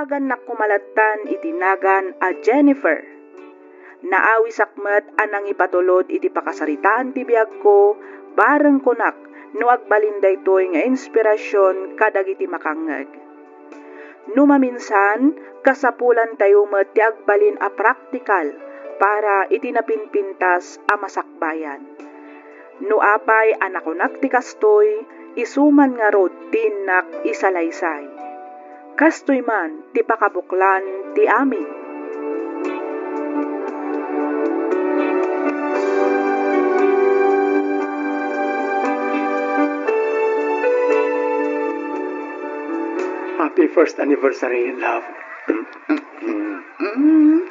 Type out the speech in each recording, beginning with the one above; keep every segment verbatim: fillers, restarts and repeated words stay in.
Nagannak koma lattan iti nagan a Jennifer. Naawisak met a nangipatulod iti pakasaritaan ti biagko, bareng kunak no agbalin daytoy nga inspirasion kadagiti makangngeg. No maminsan, kasapulantayo met ti agbalin a praktikal para iti napinpintas a masakbayan. No apay a nakunak ti kastoy, isu man ngarud ti innak isalaysay. Kastoy man ti pakabuklan ti amin. Happy first anniversary, love. Mm.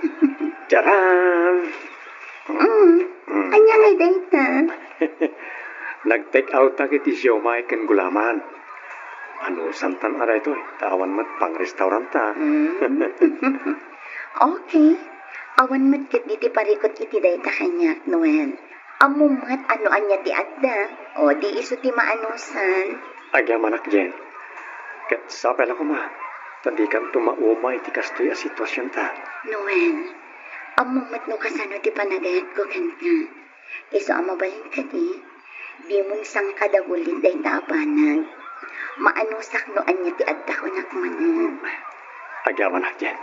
Charan! Mm. Mm. Ania ngay dayta? Nag-take out ta iti siomay ken gulaman. Anusantan a daytoy, ta awan met pang-restauranta. Mm. Okay. Awan met ket diti parikut iti dayta kaniak, Noel. Ammom met a no ania ti adda, o di isu ti maanusan. Agyamanak, Jen. Ket sapay la koma, ta dikanto mauma iti kastoy a situasionta. Noel, ammom met no kasano ti panagayatko kenka. Isu a mabalin kadi, dimon sangkadagulit dayta a banag. Maanusak no ania ti adda kunak manen. Agyamanak, Jen.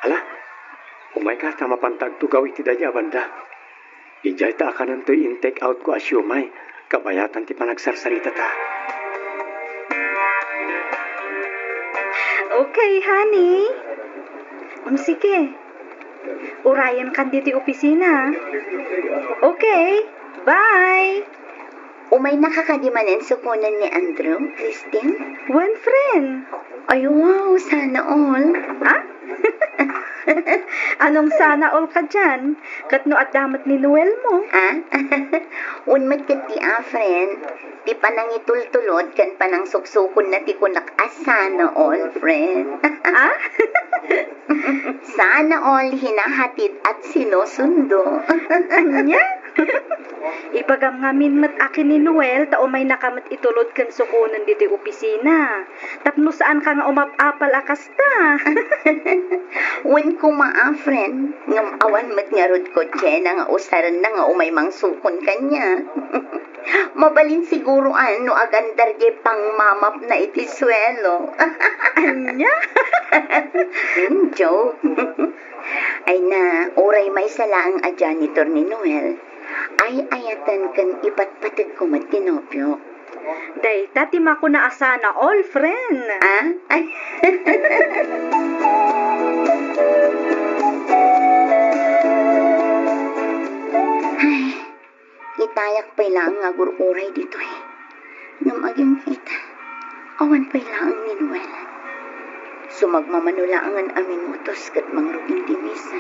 Ala, umayka ta mapanta agtugaw iti daydi a banda. Idiay ta akanantoy in-take out ko a siomay, kabayatan ti panagsarsaritata. Okay, honey. Um, sige. Urayenkan ditoy opisina. Okay, bye. Umaynaka kadi manen sukonen ni Andrew, Christine? Wen, friend. Ay, wow, sana all. Ha? Anong sana all kadian? Ket no adda met ni Noel mo? Ha? Wen met ket ti a, friend. Ti panangitultulod ken panangsuksukonna ti kunak a sana all, friend. Ha? Sana all hinahatid at sinusundo. Ania? Ibagam ngamin met a ken ni Noel ta umaynaka met itulod ken sukonen ditoy opisina. Tapno saanka nga umap-apal a kasta. Wen koma a, friend, ngem awan met ngarud kotse na nga usarenna nga umay mangsukon kaniak. Mabalin siguro a no agandar diay pangmamapna iti suelo. Ania? Hmm, joke. Ay na, uray maysa laeng a janitor ni Noel, ay-ayaten ken ipatpategko met ti nobiok. Dayta ti makuna a sana all, friend. Ah? Ay. Ay, itayak pay laeng nga agur-uray ditoy. Ngem agingga ita, awan pay laeng ni Noel. Sumagmamano laengen a minutos ket mangruging ti misa.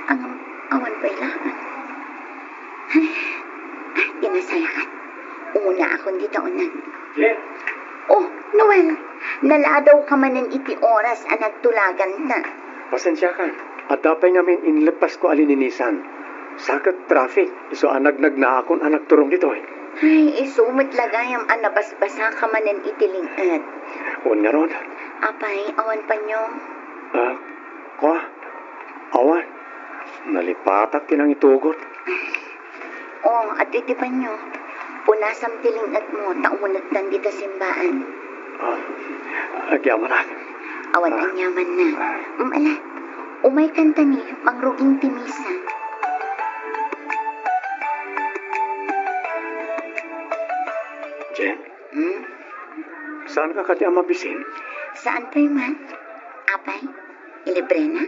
Ngem awan pay laeng. Ay, ay, ti nasayaat. Umunaakon dita uneg. Jen! Oh, Noel, naladawka manen iti oras a nagtulaganta. Pasensiakan. Adda pay ngamin inleppasko a lininisan. Sa ket traffic, isu a nagnagnaakon a nagturong ditoy. Ay, isu met la gayam a nabasbasaka manen iti ling-et. Wen ngarud. Apay, awan panyo? Ah, kua? Awan. Nalipatak ti nangitugot. Oh, adda iti panyo. Punasam ti ling-etmo, ta umunegtan dita simbaan. Ah, agyamanak. Awan aniamanna. Mm, ala, umaykan ta ni, mangruging ti misa. Jen? Hmm? Saanka kadi a mabisin? Saan pay man? Apay, ilibrena?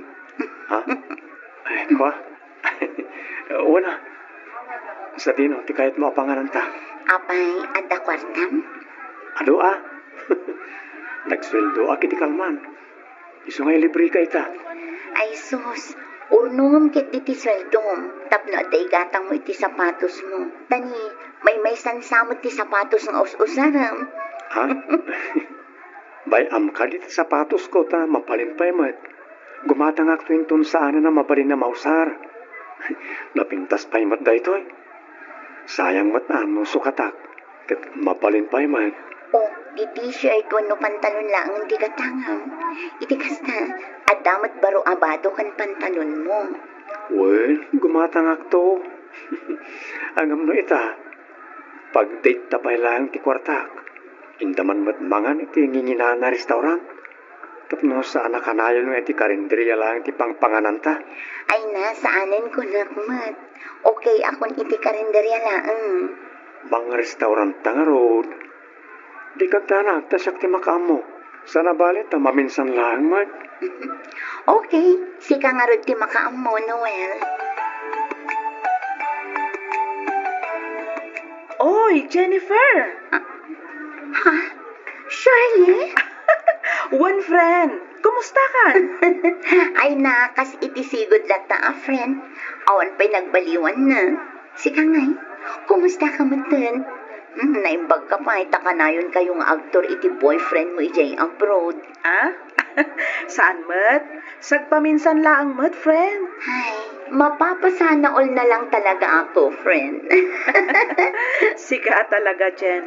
Ha? Ay, kua? Wala. Sadino ti kayatmo a pangananta? Apay, adda kuartam? Adu a. Nagsueldoak iti kalman. Isu nga ilibreka ita. Ay sus, urnongem ketdi ti sueldom tapno adda igatangmo iti sapatosmo. Ta ni, maymaysansa met ti sapatos nga us-usarem. Ha? Bay-am kadi ti sapatosko ta mabalin pay met. Gumatangakto inton saanen a mabalin a mausar. Napintas pay met daytoy. Sayang met a no sukatak, ket mabalin pay met. O, ti t-shirt wenno pantalon laeng ti gatangam. Iti kasta, adda met baro a bado ken pantalonmo. Wen, gumatangakto. Ngem no ita, pag-date ta pay laeng ti kuartak. Inda man met mangan iti nginginana a restaurant. Tapno saan a kanayon nga iti karinderia laeng ti pangpangananta. Ay na, saanen kunak met. Okay akon iti karinderia laeng. Mangrestaurant ta ngarud. Dika agdanag, ta siak ti makaammo. Saan a bale ta maminsan laeng met. Okay, sika ngarud ti makaammo, Noel. Oy, Jennifer! Ah, ha? Shirley? Wen, friend. Kumusta kan? Ay, na, kas iti sigud latta a friend. Awan pay nagbaliwan na. Sika ngay, kumusta ka metten? Hmm, naimbag ka pay ta kanayon kayo nga agtur iti boyfriend mo idiay abroad. Ah? Saan met? Sagpaminsan laeng met, friend. Ay, mapapasana all na lang talaga ako, friend. Sika talaga, Jen.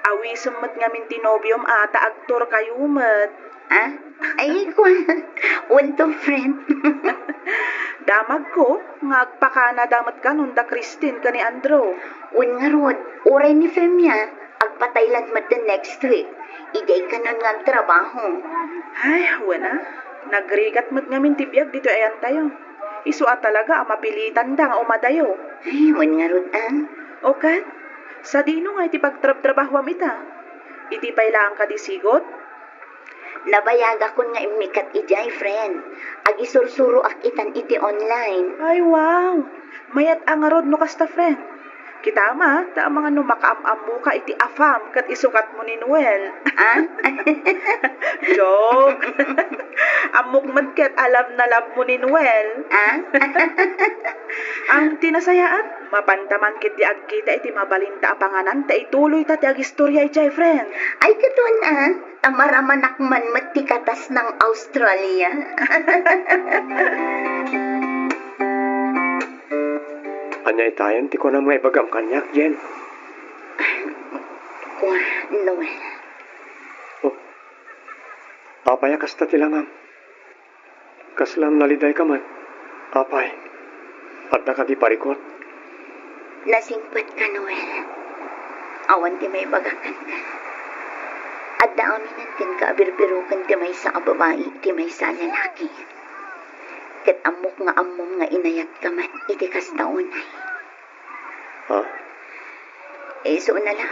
Awisem met ngamin ti nobiom a ta agtur kayo met. Ah? Ay, kua. Wen to, friend. Damagko nga agpakanada met kanon da Christine ken ni Andrew. Wen ngarud, uray ni Femia, agpa-Thailand met the next week. Idiay kanon nga agtrabaho. Ay, wen a. Nagrigat met ngamin ti biag ditoy ayantayo. Isu a talaga a mapilitanda nga umadayo. Ay, wen ngarud, ah. O ket, sadino nga iti pagtrabtrabahoam ita? Idi pay laeng kadi sigud? Nabayagakon nga immikat idiay, friend. Agisursuroak itan iti online. Ay, wow! Mayat a ngarud no kasta, friend. Kitam a, ta amangan no makaam-ammoka iti afam ket isukatmo ni Noel. Ah? Joke! Ammok met ket a love na love mo ni Noel. Ah? Ang tinasayaat, mapanta man ket ti agkita iti mabalinta a panganan ta ituloyta ti agistorya idiay, friend. Ay, ket wen a. Ta maramanak man met ti katas ng Australia. Ania itayen ti kunam nga ibagam kaniak, Jen? Kua, Noel. Oh. Apay a kasta ti langam? Kasla nalidayka met? Apay, adda kadi parikut? Nasingpetka, Noel. Awan ti maibagak kenka. Adda aminen kenka a birbiroken ti maysa a babai iti maysa a lalaki. Ket ammok nga ammom nga inayatka met iti kasta unay. Ha? Isu na la.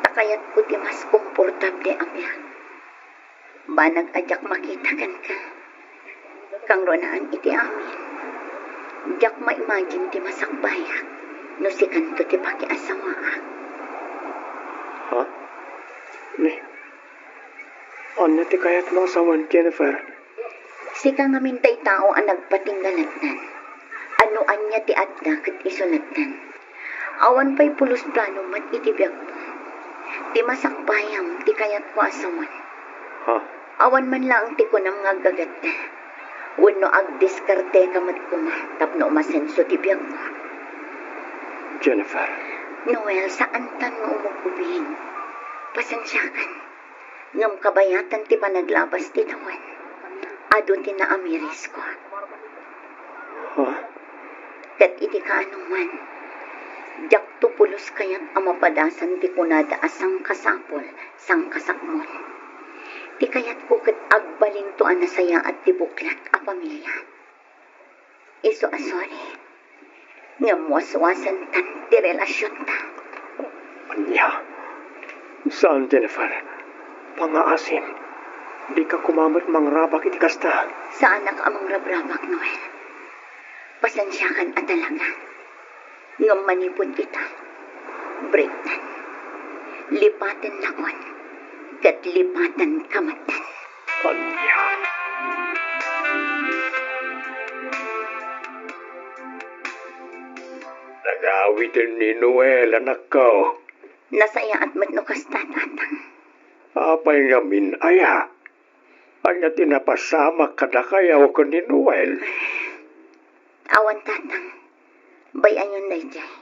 Ta kayatko ti mas komportable a biag. Banag a diak makita kenka. Kangrunaen iti amin, diak ma-imagine ti masakbayak no sikanto ti pakiasawaak. Ha? Ni, ania ti kayatmo a sawen, Jennifer? Sika ngamin tay tao a nagpatingga lattan. No ania ti adda ket isu lattan. Awan pay pulos plano met iti biagmo. Ti masakbayam ti kayatko a sawen. Ha? Awan man laeng ti kunam nga aggagatta. Wenno agdiskarteka met koma tapno umasenso ti biagmo. Jennifer. Noel, saantan nga umugubing. Pasensiakan. Ngem kabayatan ti panaglabas ti tawen, adu ti naamirisko. Ha? Ket iti kaanoman, diakto pulos kayat a mapadasan ti kunada a sangkasapul, sangkasakmol. Ti kayatko ket agbalinto a nasayaat ti buklat a pamilya. Isu a sorry. Ngem waswasentan ti relasionta. Ania? Saan, Jennifer? Pangaasim. Dika koma met mangrabak iti kasta. Saanak a mangrabrabak, Noel. Pasensiakan a talaga. Ngem manipud ita, breaktan. Lipaten laeng. Ket lipatenka met. Ania? Nagawiden ni Noel, anakko. Nasayaat met no kasta, Tatang. Apay ngamin aya? Ania ti napasamak kadakayo ken ni Noel? Awan, Tatang. Bay-ayon daydiay.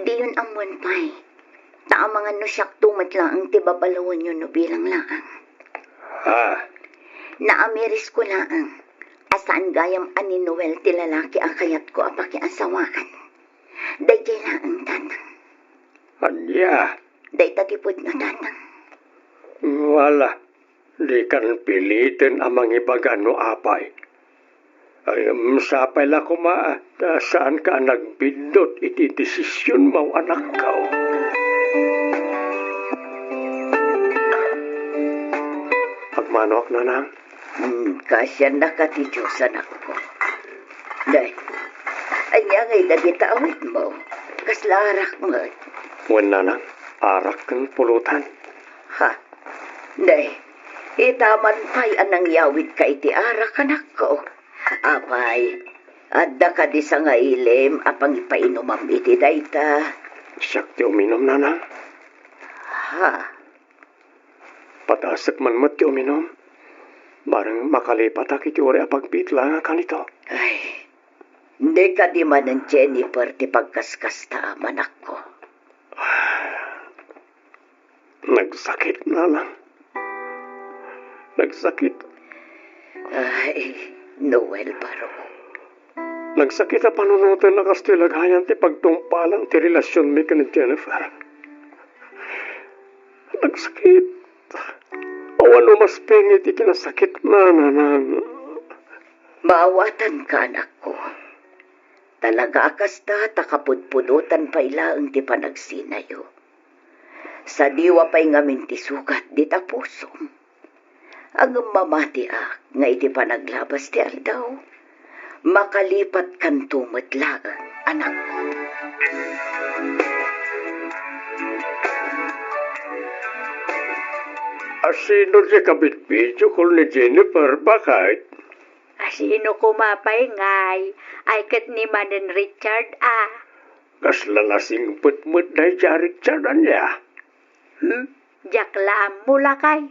Diyon ammoen pay. Ta amangan no siakto met laeng ti babaluenyo no bilang laeng. Ha? Naamirisko laeng a saan gayam a ni Noel ti lalaki a kayatko a pakiasawaan. Daydiay laeng, Tatang. Ania? Dayta ti pudno, Tatang. Wala, dikan piliten a mangibaga no apay. Ay, sapay la koma ta saanka a nagbiddut iti desisionmo, anakko. Agmanoak, nanang. Hmm, kaasiannaka ti Dios, anakko. Day, ania ngay dagita awitmo? Kasla arak met? Wen, nanang, arak ken pulutan. Ha? Day, ita man pay a nangyawidka iti arak, anakko. Apay, adda kadi sangailim a pangipainomam iti dayta? Siak ti uminum, nanang. Ha? Patasek man met ti uminum. Bareng makalipatak iti uray a pagbiit laeng a kanito. Ay, di kadi manen Jennifer ti pagkaskasta, anakko. Nagsakit, nanang. Nagsakit. Ay, Noel Baro. Nagsakit a panunoten a kastoy lagayan ti pagtungpalan ti relasionmi ken ni Jennifer. Nagsakit. Awan umasping iti kinasakitna, nanang. Maawatanka, anakko. Talaga a kasta ta kapudpudotan pay laeng ti panagsinayo. Sadiwa pay ngamin ti sugat dita pusom. Ngem mamatiak nga iti panaglabas ti aldaw, makalipatkanto met laeng, anakko. Asino diay kabidbidio call ni Jennifer, baket? Asino koma pay ngay? Ay ket ni manen Richard a. Kasla nasingpet met daydiay a Richard, ania? Hmm? Diak la ammo, lakay.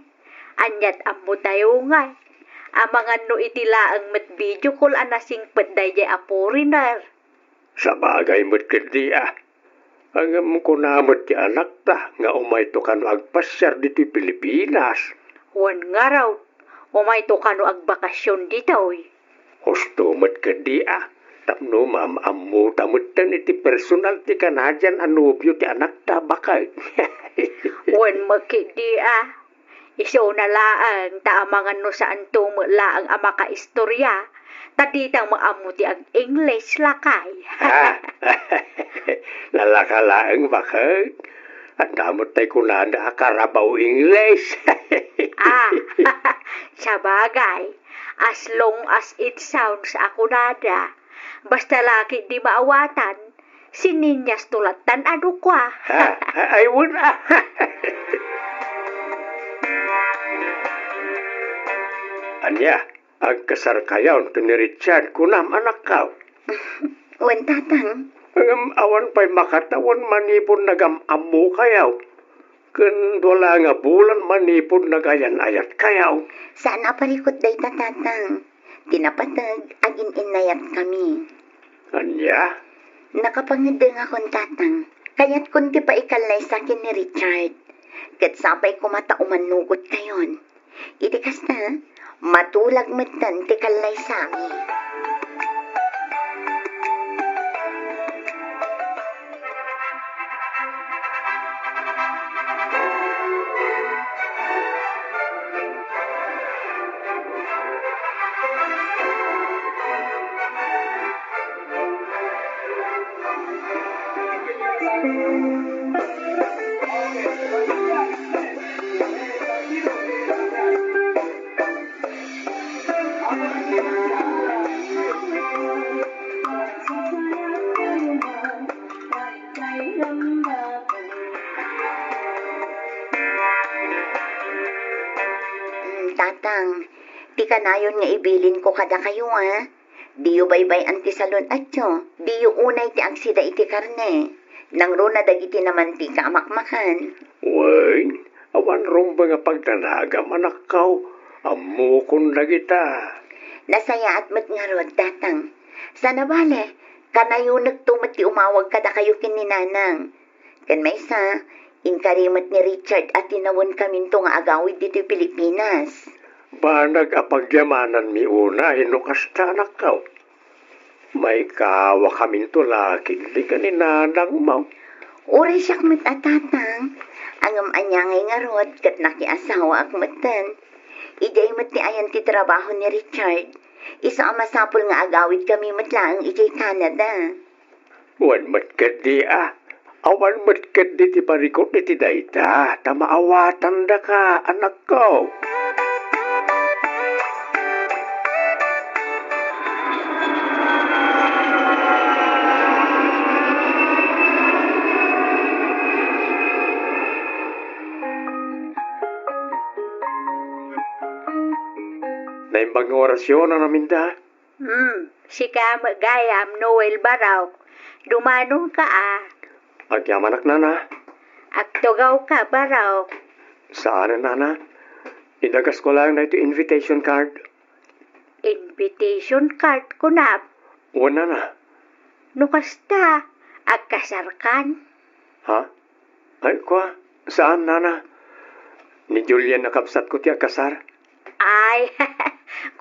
Ania't ammotayo ngay? Amangan no iti laeng met video call a nasingpet daydiay a foreigner. Sabagay met ketdi a. Ngem kuna met ti anakta nga umayto kano agpasiar ditoy Pilipinas. Wen ngarud, umayto kano agbakasion ditoy. Husto met ketdi a, tapno maam-ammota metten iti personal ti Canadian a nobio ti anakta, baket. Wen met ketdi a, isuna laeng ta amangan no saanto met laeng a makaistorya, ta dita met ammo ti ag-English, lakay. Ah, nalaka laeng, baket. Adda met tay kunada a Carabao English. Ah, sabagay. As long as it sounds a kunada. Basta la ketdi maawatan, sininyas to lattan a dukua. Ha? Ay, wen a. Ania, agkasarkayon ken ni Richard, kunam, anakko? Wen, Tatang. Ngem awan pay makatawen manipud nagam-ammokayo. Ken dua la nga bulan manipud nagayan-ayatkayo. Saan a parikut dayta, Tatang. Ti napateg, agin-innayatkami. Ania? Nakapangeddengakon, Tatang. Kayatkon ti paikallaysa ken ni Richard. Ket sapay koma ta umannugotkayon. Iti kasta, matulag metten ti kallaysami. Mm, Tatang, ti kanayon nga ibilinko kadakayo, a? Diyo baybay-an ti salun-atyo, diyo unay ti agsida iti karne. Nangruna dagiti namantika a makmakan. Wen, awan rumbeng a pagdanagam, anakko. Ammokon dagita. Nasayaat met ngarud, Tatang. Sana bale, kanayonekto met ti umawag kadakayo ken ni Nanang. Ken maysa, Inkari met ni Richard a tinawenkaminto nga agawid ditoy Pilipinas. Banag a pagyamananmi unay no kasta, anakko. Maikawakaminto la ketdi ken ni nanangmo. Uray siak met a tatang, ngem ania ngay ngarud ket nakiasawaak metten. Idiay met ti ayan ti trabaho ni Richard. Isu a masapul nga agawidkami met laeng idiay Canada. Wen met ketdi a, awan met ketdi ti parikut iti dayta, ta maawatandaka, anakko. Naimbag nga orasyon a naminda. Hmm, sika met gayam, Noel Barok. Dumanonka a. Agyamanak, nana. Agtugawka, Barok. Saan, nana. Idagasko laeng daytoy invitation card. Invitation card, kunam? Wen, nana. No kasta, agkasarkan? Ha? Ay, kua, saan, nana? Ni Julian a kabsatko ti agkasar. Ay,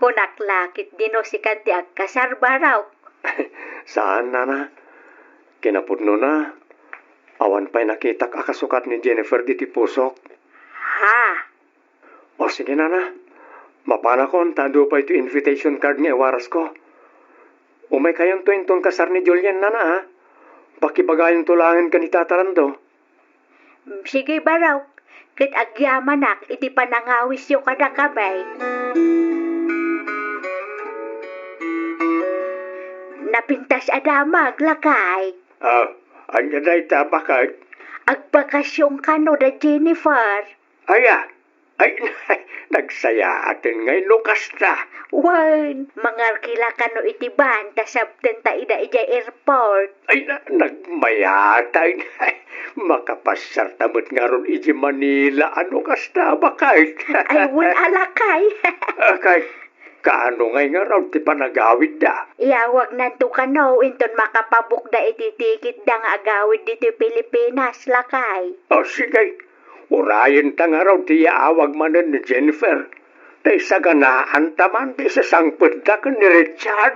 kunak la ketdi no sikan ti agkasar, Barok. Saan, nana. Kinapudnona, awan pay nakitak a kasukat ni Jennifer ditoy pusok. Ha? O, sige, nana. Mapanakon ta adu pay ti invitation card nga iwarasko. Umaykayonto inton kasar ni Julian, nana, a. Pakibagayonto laengen ken ni Tata Lando. Sige, Barok, ket agyamanak iti panangawisyo kadakami. Napintas a damag, lakay. Ah, ania dayta, baket? Agbakasyon kano da Jennifer. Aya, Ay, nagsayaaten ngay no kasta. Wen, mangarkila kano iti van ta sabtenta ida idiay airport. Ay, na, nagmayatay. Makapasiarta met ngarud idiay Manila a no kasta, baket. Ay, wen, a lakay. Akay, kaano ngay ngarud ti panagawidda? Iyawagnanto kano inton makapabukda iti tikitda nga agawid ditoy Pilipinas, lakay. O, sige. Urayenta ngarud ti yaawag manen ni Jennifer. Ta isaganaanta man ti isasangpetda ken ni Richard.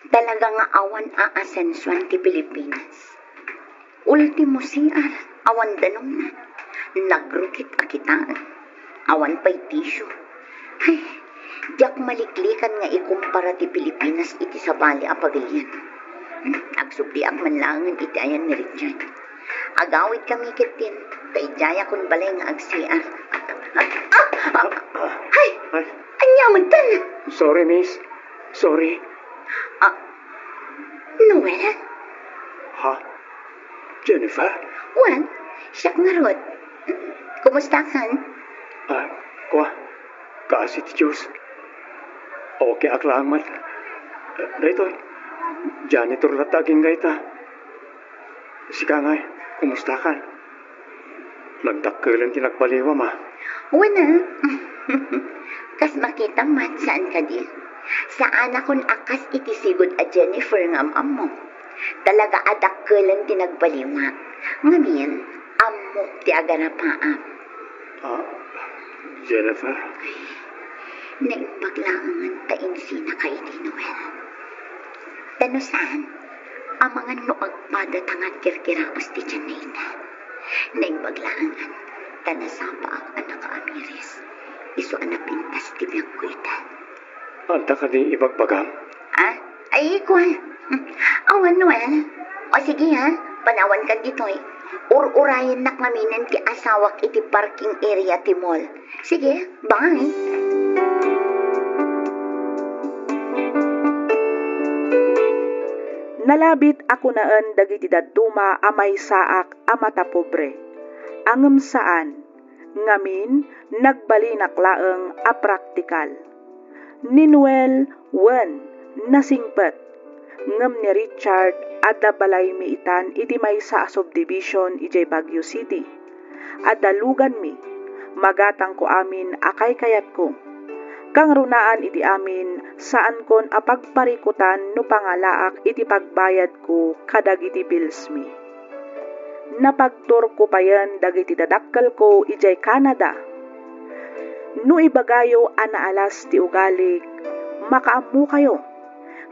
Talaga nga awan a asensoan ti Pilipinas. Ultimo C R, awan danumna. Nagrukit a kitaen. Awan pay tissue. Ay, diak maliklikan nga ikumpara ti Pilipinas iti sabali a pagilian. Hmm, agsubliak man laengen iti ayan ni Richard. Agawidkami ketdin, ta idiayakon balay nga ag-C R. Ah! Ah! Ay! Ay! Ania man tan? Sorry, miss. Sorry. Ah, Noel? Ha? Jennifer? Wen, siak ngarud. Kumustakan? Ah, kua, kaasi ti Dios. Okay ak laeng met. Daytoy, janitor latta agingga ita. Sika ngay, kumustakan? Nagdakkelen ti nagbaliwam, a. Wen a. Kas makitam met, saan kadi? Saanakon a kas iti sigud a Jennifer nga am-ammom. Talaga a dakkelen ti nagbaliwak. Ngamin, ammok ti agarapaam. Ah, Jennifer? Naimbag laengen ta insinaka idi, Noel. Ta no saan, amangan no agpada ta nga agkirkiraos ti tianna ita. Naimbag laengen ta nasapaak a nakaamiris. Isu a napintas ti biagko ita. Adda kadi ibagbagam? Ah? Ay, kua. Awan, Noel. O sige, ha? Panawankan ditoy. Ur-urayennak ngaminen ti asawak iti parking area ti mall. Sige, bye. Nalabit a kunaen dagiti dadduma a maysaak a matapobre. Ngem saan. Ngamin, nagbalinak laeng a praktikal. Ni Noel, wen, nasingpet. Ngem ni Richard, adda balaymi itan iti maysa a subdivision idiay Baguio City. Adda luganmi, magatangko amin a kaykayatko. Kangrunaan iti amin, saankon a pagparikutan no pangalaak iti pagbayadko kadagiti billsmi. Napagturko payen dagiti dadakkelko idiay Canada. No ibagayo a naalas ti ugalik, makaammokayo.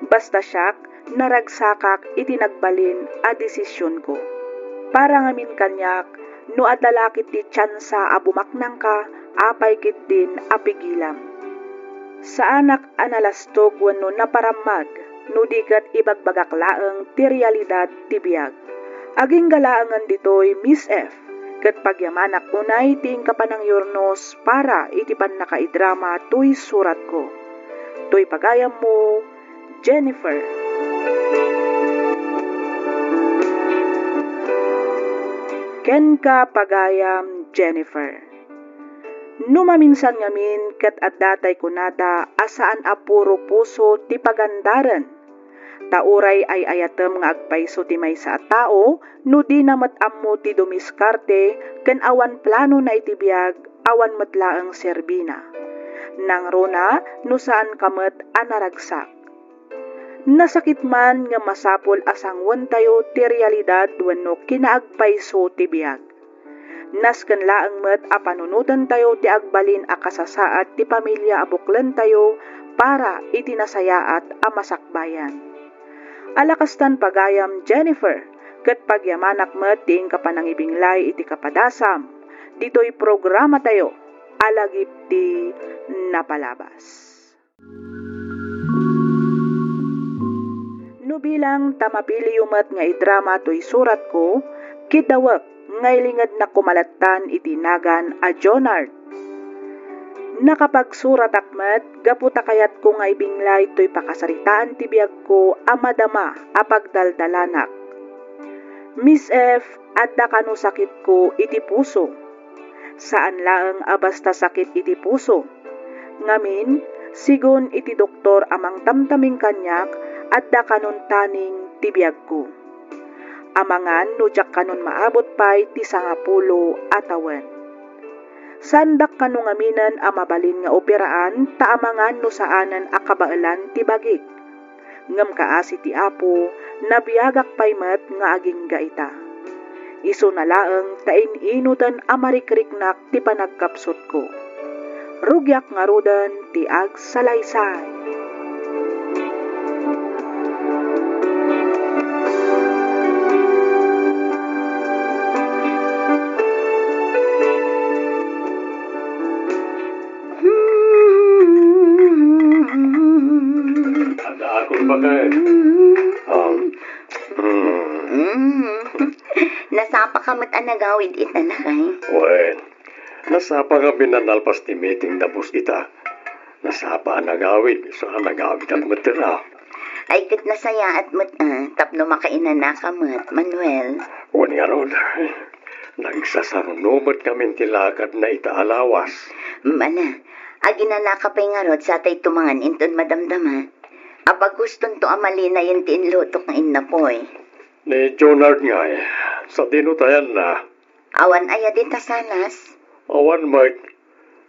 Basta siak, naragsakak iti nagbalin a desisionko. Para ngamin kaniak, no adda la ketdi tiansa a bumaknangka, apay ketdin a pigilam. Saanak a nalastog wenno naparammag no di ket ibagbagak laeng ti realidad ti biag. Agingga laengen ditoy, Miss F, ket pagyamanak unay ti inka panangyurnos para iti pannakaidrama toy suratko. Toy pagayammo, Jennifer. Kenka, pagayam Jennifer. No maminsan ngamin ket adda tay kunada a saan a puro puso ti pagandaren. Ta uray ay-ayatem nga agpayso ti maysa a tao no dina met ammo ti dumiskarte ken awan planona iti biag, awan met laeng serbina. Nangruna no saanka met a naragsak. Nasakit man nga masapul a sangwentayo ti realidad wenno kinaagpayso ti biag. Nasken laeng met a panunotentayo ti agbalin a kasasaad ti pamilia a buklentayo para iti nasayaat a masakbayan. Ala kastan pagayam, Jennifer, ket pagyamanak met ti inka panangibinglay iti kapadasam ditoy programatayo a Lagip ti Napalabas. No bilang ta mapiliyo met nga idrama toy suratko, kiddawek nga ilingednak koma lattan iti nagan a Jonard. Nakapagsuratak met gapu ta kayatko nga ibinglay toy pakasaritaan ti biagko a madama a pagdaldalanak. Miss F, adda kano sakitko iti puso. Saan laeng a basta sakit iti puso. Ngamin, sigun iti doktor a mangtamtaming kaniak, adda kanon taning ti biagko. Amangan no diak kanon maabot pay ti sangapulo a tawen. Saandak kano ngaminen a mabalin nga operaan ta amangan no saanen a kabaelan ti bagik. Ngem kaasi ti Apo, nabiagak pay met nga agingga ita. Isuna laeng ta in-inuten a marikriknak ti panagkapsutko. Rugiak ngaruden ti agsalaysay. Adda akon bakay. Um, mm. Mm. Nasapa ka met a nagawid ita, lakay? Wen, nasapa nga binanalpas ti meeting da boss ita. Nasapa a nagawid, sa nagawid ak met ita. Ay, ket nasayaat met, ah, tapno makainanaka met, Manuel. Wen ngarud, nagsasaruno met ngamin ti lakadna ita a lawas. Mala, aginanaka pay ngarud satay tumangan inton madamdama. Apagustonto a malinayen ti inlutok nga innapoy. Ni Jonard ngay, sadino ta ayanna? Awan aya dita salas? Awan met.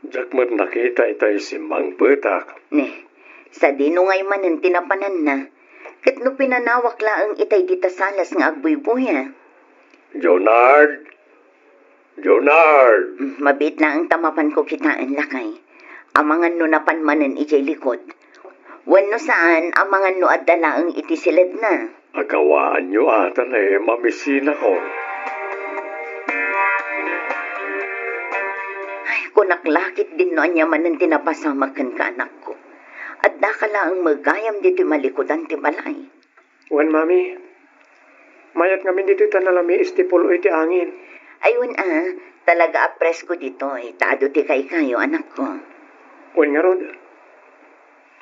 Diak met nakita itay simmangpetak. Ne, sadino ngay manen ti napananna? Ket no pinanawak laeng itay dita salas nga agbuybuya? Jonard! Jonard! Mm, mabiit laeng ta mapanko kitaen, lakay. Amangan no napan manen idiay likod. Wenno saan, amangan no adda laeng iti siledna. Agawaanyo ata ni mamisinakon. Ay, kunak la ketdin no ania manen ti napasamak kenka, anakko. Addaka laeng met gayam ditoy malikudan ti balay. Wen, Mami. Mayat ngamin ditoy ta nalamiis ti pul-oy ti angin. Ay, wen a, talaga a presko ditoy, ta adu ti kaykayo, anakko. Wen ngarud,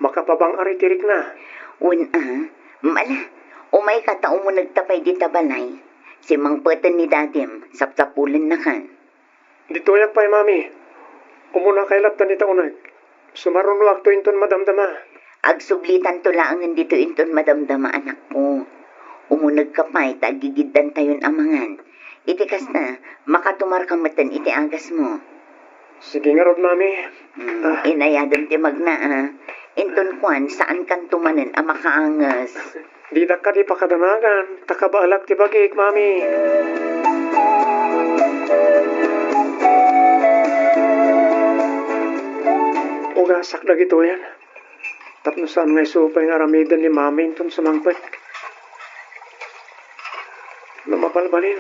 makapabang-ar iti rikna. Wen a, mala, umayka ta umunegta pay dita balay. Simmangpeten ni Dadim, sapsapulennaka. Ditoyak pay, Mami. Umunakay latta dita uneg. Sumarunoakto inton madamdama. Agsublitanto laengen ditoy inton madamdama, anakko. Umunegka pay ta aggigiddantayon a mangan. Iti kasta, makatumarka metten iti agasmo. Sige ngarud, Mami. Hmm, ah. Inayadem ti magna, a. Inton kuan, saankanto manen a makaanges. Didak kadi pakadanagan, ta kabaelak ti bagik, Mami. Ugasak dagitoyen. Tapno saan nga isu pay nga aramiden ni Mami inton sumangpet. No mabalbalin,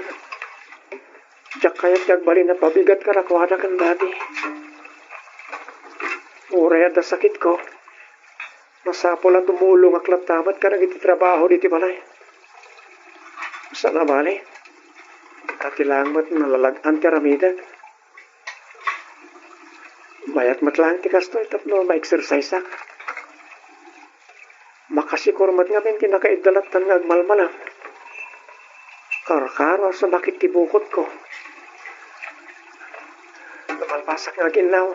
diak kayat ti agbalin a pabigat kadakuada ken Daddy. Uray adda sakitko, masapul a tumulongak latta met kadagiti trabaho ditoy balay. Saan a bale, ta ti laeng met nalalag-an ti aramidek. Mayat met laeng ti kastoy tapno ma-exerciseak. Makasikor met ngamin ti nakaidda lattan nga agmalmalam. Karkaro a sumakit ti bukotko. Namalpasak nga aginnaw,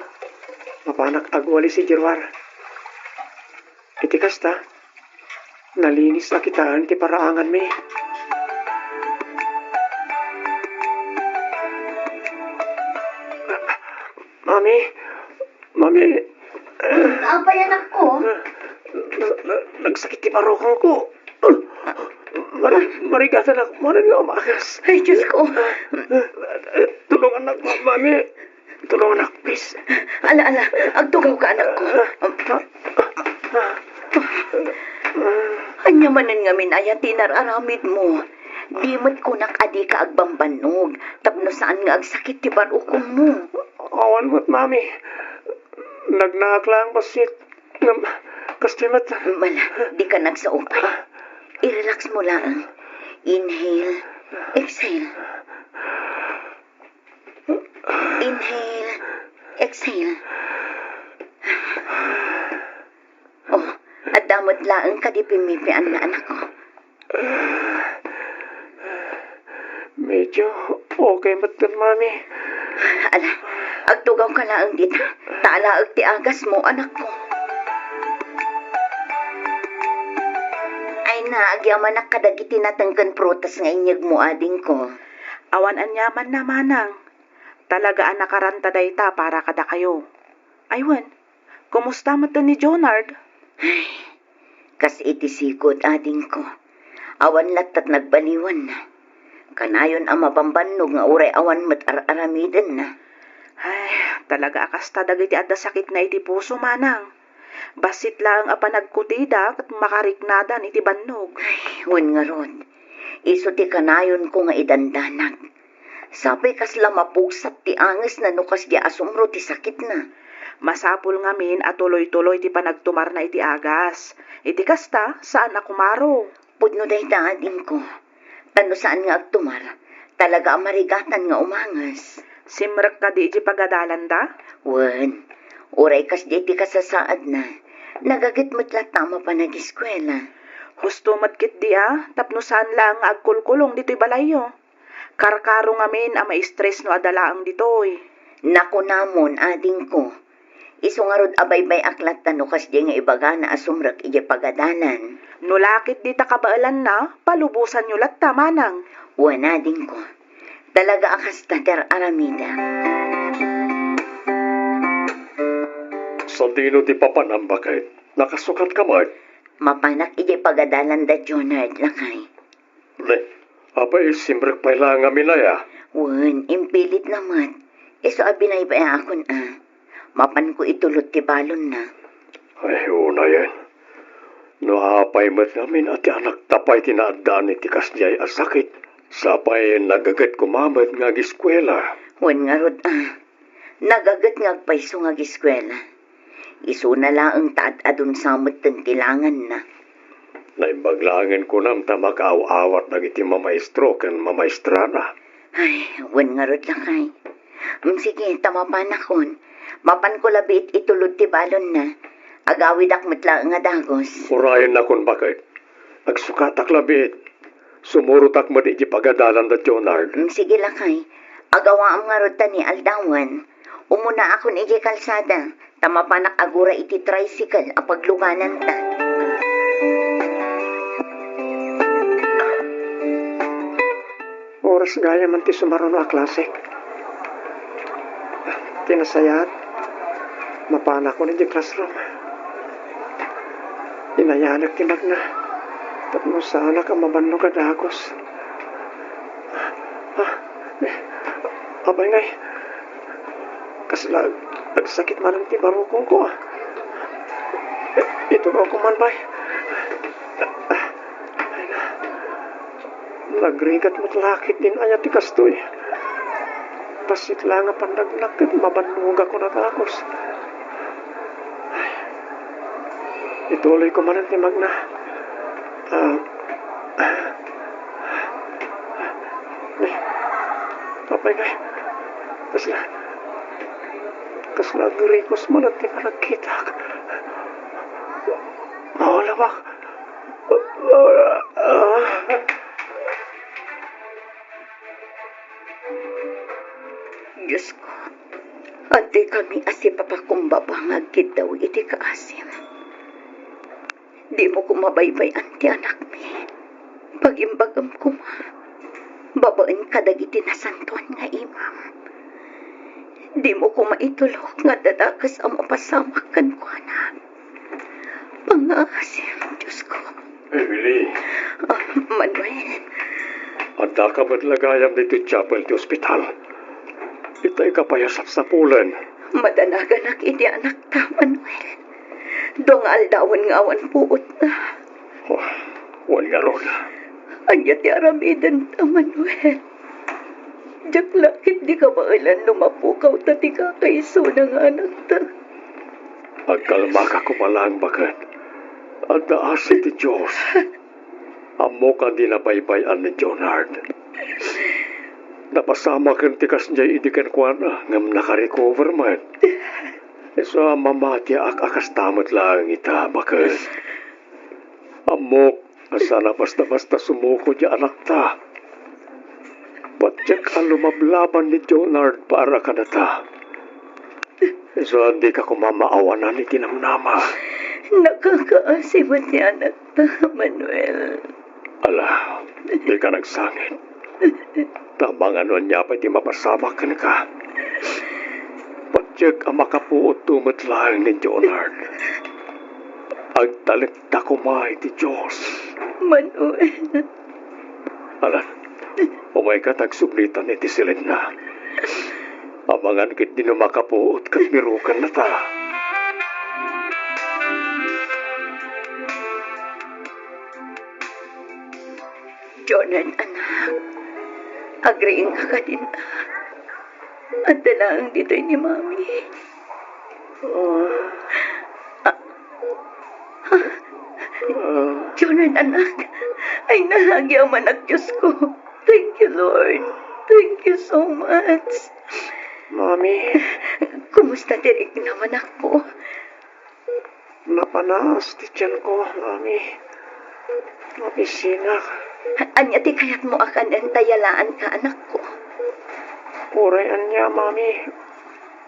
mapanak agwalis idiay ruar. Iti kasta, nalinis a kitaen ti paraanganmi. Mami, Mami. Apay, anakko? Na-, na-, nagsakit ti barukongko. Mari-, marigatanak manen nga umagas. Ay, Diyos ko. Tulungannak, ma-, Mami. Tulungannak, please. Ala, ala, agtugawka, anakko. Ania manen ngamin aya ti inar-aramidmo? Di met kunak a dika agbambannog tapno saan nga agsakit ti barukongmo. Awan met, Mami. Nagnaak laeng bassit. Ngem, kasta met. Ala, dika nagsaupay. I-relax mo laeng. Inhale, exhale. Inhale, exhale. Oh, adda met laeng kadi pimmipianna, anakko? Medyo okay met ken, Mami. Ala, agtugawka laeng dita. Ta alaek ti agasmo, anakko. Ay na, agyamanak kadagiti nateng ken prutas nga inyegmo, adingko. Awan aniamanna, manang. Talaga a nakaranta dayta para kadakayo. Ay wen, kumusta met ni Jonard? Ay, kas iti sigud, adingko. Awan latta ti nagbaliwanna. Kanayon a mabambannog nga uray awan met ar-aramidenna. Ay, talaga a kasta dagiti adda sakitna iti puso, manang. Bassit laeng a panagkutida ket makariknadan iti bannog. Ay, wen ngarud, isu ti kanayonko nga idandanag. Sapay kasla mapugsat ti angesna no kasdiay a sumro ti sakitna. Masapul ngamin a tuloy-tuloy ti panagtumarna iti agas. Iti kasta, saan a kumaro. Pudno dayta, adingko. Ta no saan nga agtumar, talaga a marigatan nga umanges. Simrek kadi iti pagadalanda? Wen, uray kasdiay ti kasasaadna, nagaget met latta a mapan ageskuela. Husto met ketdi a, tapno saan laeng nga agkulkulong ditoy balayyo. Karkaro ngamin a ma-stress no adda laeng ditoy. Nakunamon, adingko. Isu ngarud a baybay-ak latta no kasdiay nga ibagana a sumrek idiay pagadalan. No la ketdi ta kabaelanna, palubosanyo latta, manang. Wen, adingko. Talaga a kasta ti ar-aramida. Sadino ti papanam, baket? Nakasukatka met? Mapanak idiay pagadalan da Jonard, lakay. Ne, apay, simrek pay la ngamin aya? Wen, impilitna met. Isu a binaybay-akon a. Mapanko itulod ti balonna. Ay, unayen. No apay met ngamin a ti anakta pay ti naaddaan iti kasdiay a sakit, sapay nagaget koma met nga ageskuela. Wen ngarud a. Nagaget nga agpayso nga ageskuela. Isuna laeng ta ad-adun sa metten ti langanna. Naimbag laengen kunam ta makaaw-awat dagiti mamaestro ken mamaestrana. Ay, wen ngarud, lakay. Mm, sige, ta mapanakon. Mapanko labiit itulod ti balonna. Agawidak met laeng a dagus. Urayennakon, baket. Agsukatak labiit. Sumurotak met idiay pagadalan da Jonard. Mm, sige, lakay. Agawaam ngarud ta ni aldawan. Umunaakon idiay kalsada. Ta mapanak agura iti tricycle a paglugananta. Oras gayam ti sumaruno a klasek. Ti nasayaat, mapanakon idiay classroom. Inayanak ti magna tapno saanak a mabannog a dagus. Ah, eh, apay ngay, kasla ag-, agsakit manen ti barukongko, ah. Eh, itugawko man pay. Ay na. Nagrigat met la ketdin aya ti kastoy. Bassit la nga pannagnak ket mabannogakon a dagus. Ay. Ituloyko manen ti magna. Ah. Ay. Apay ngay. Kasla, kasla agrikos manen ti panagkitak. Mawalawak. Ah. Diosko, adda kami a sipapakumbaba nga agkiddaw iti kaasim. Dimo koma baybay-an ti anakmi. Pagimbagam koma, babaen kadagiti nasantoan nga imam. Dimo koma itulok nga adda dakes a mapasamak kenkuana. Pangngaasim, Diosko. Emily. Ah, Manuel. Addaka met la gayam ditoy chapel ti ospital. Itay ka pay a sapsapulen. Madanaganak iti anakta, Manuel. Dua nga aldawen nga awan puotna. Oh, wen ngarud. Ania ti aramidenta, Manuel? Diak la ketdi kabaelan no mapukawta ti kakaisuna nga anakta. Agkalmaka koma laeng, baket. Adda asi ti Dios. Ammok a dina baybay-an ni Jonard. Napasamaken ti kasdiay idi kenkuana, ngem nakarecover met. Isu a mamatiak a kasta met laeng ita, baket. Ammok a saan a basta-basta sumuko diay anakta. Patiek a lumablaban ni Jonard para kadata. Isu a dika koma maawanan iti namnama. Nakakaasi met ti anakta, Manuel. Ala, dika nagsangit. Ta amangan no ania pay ti mapasamak kenka. Patiek a makapuotto met laeng ni Jonard. Agtalekta koma iti Dios. Manuel. Ala, umayka ta agsubli ta iti silenna. Amangan ketdi no makapuot ket birukennata. Jonard, anak. Agriingka kadin. Adda laeng ditoy ni Mami. Ah. Ah. Ah. Jonard, anak. Ay, nalagi a manak, Diosko. Thank you, Lord. Thank you so much. Mami. Kumusta ti riknam, anakko? Napanaas ti tianko, Mami. Mapisinak. Ania ti kayatmo a kanen ta yalaanka, anakko? Uray ania, Mami.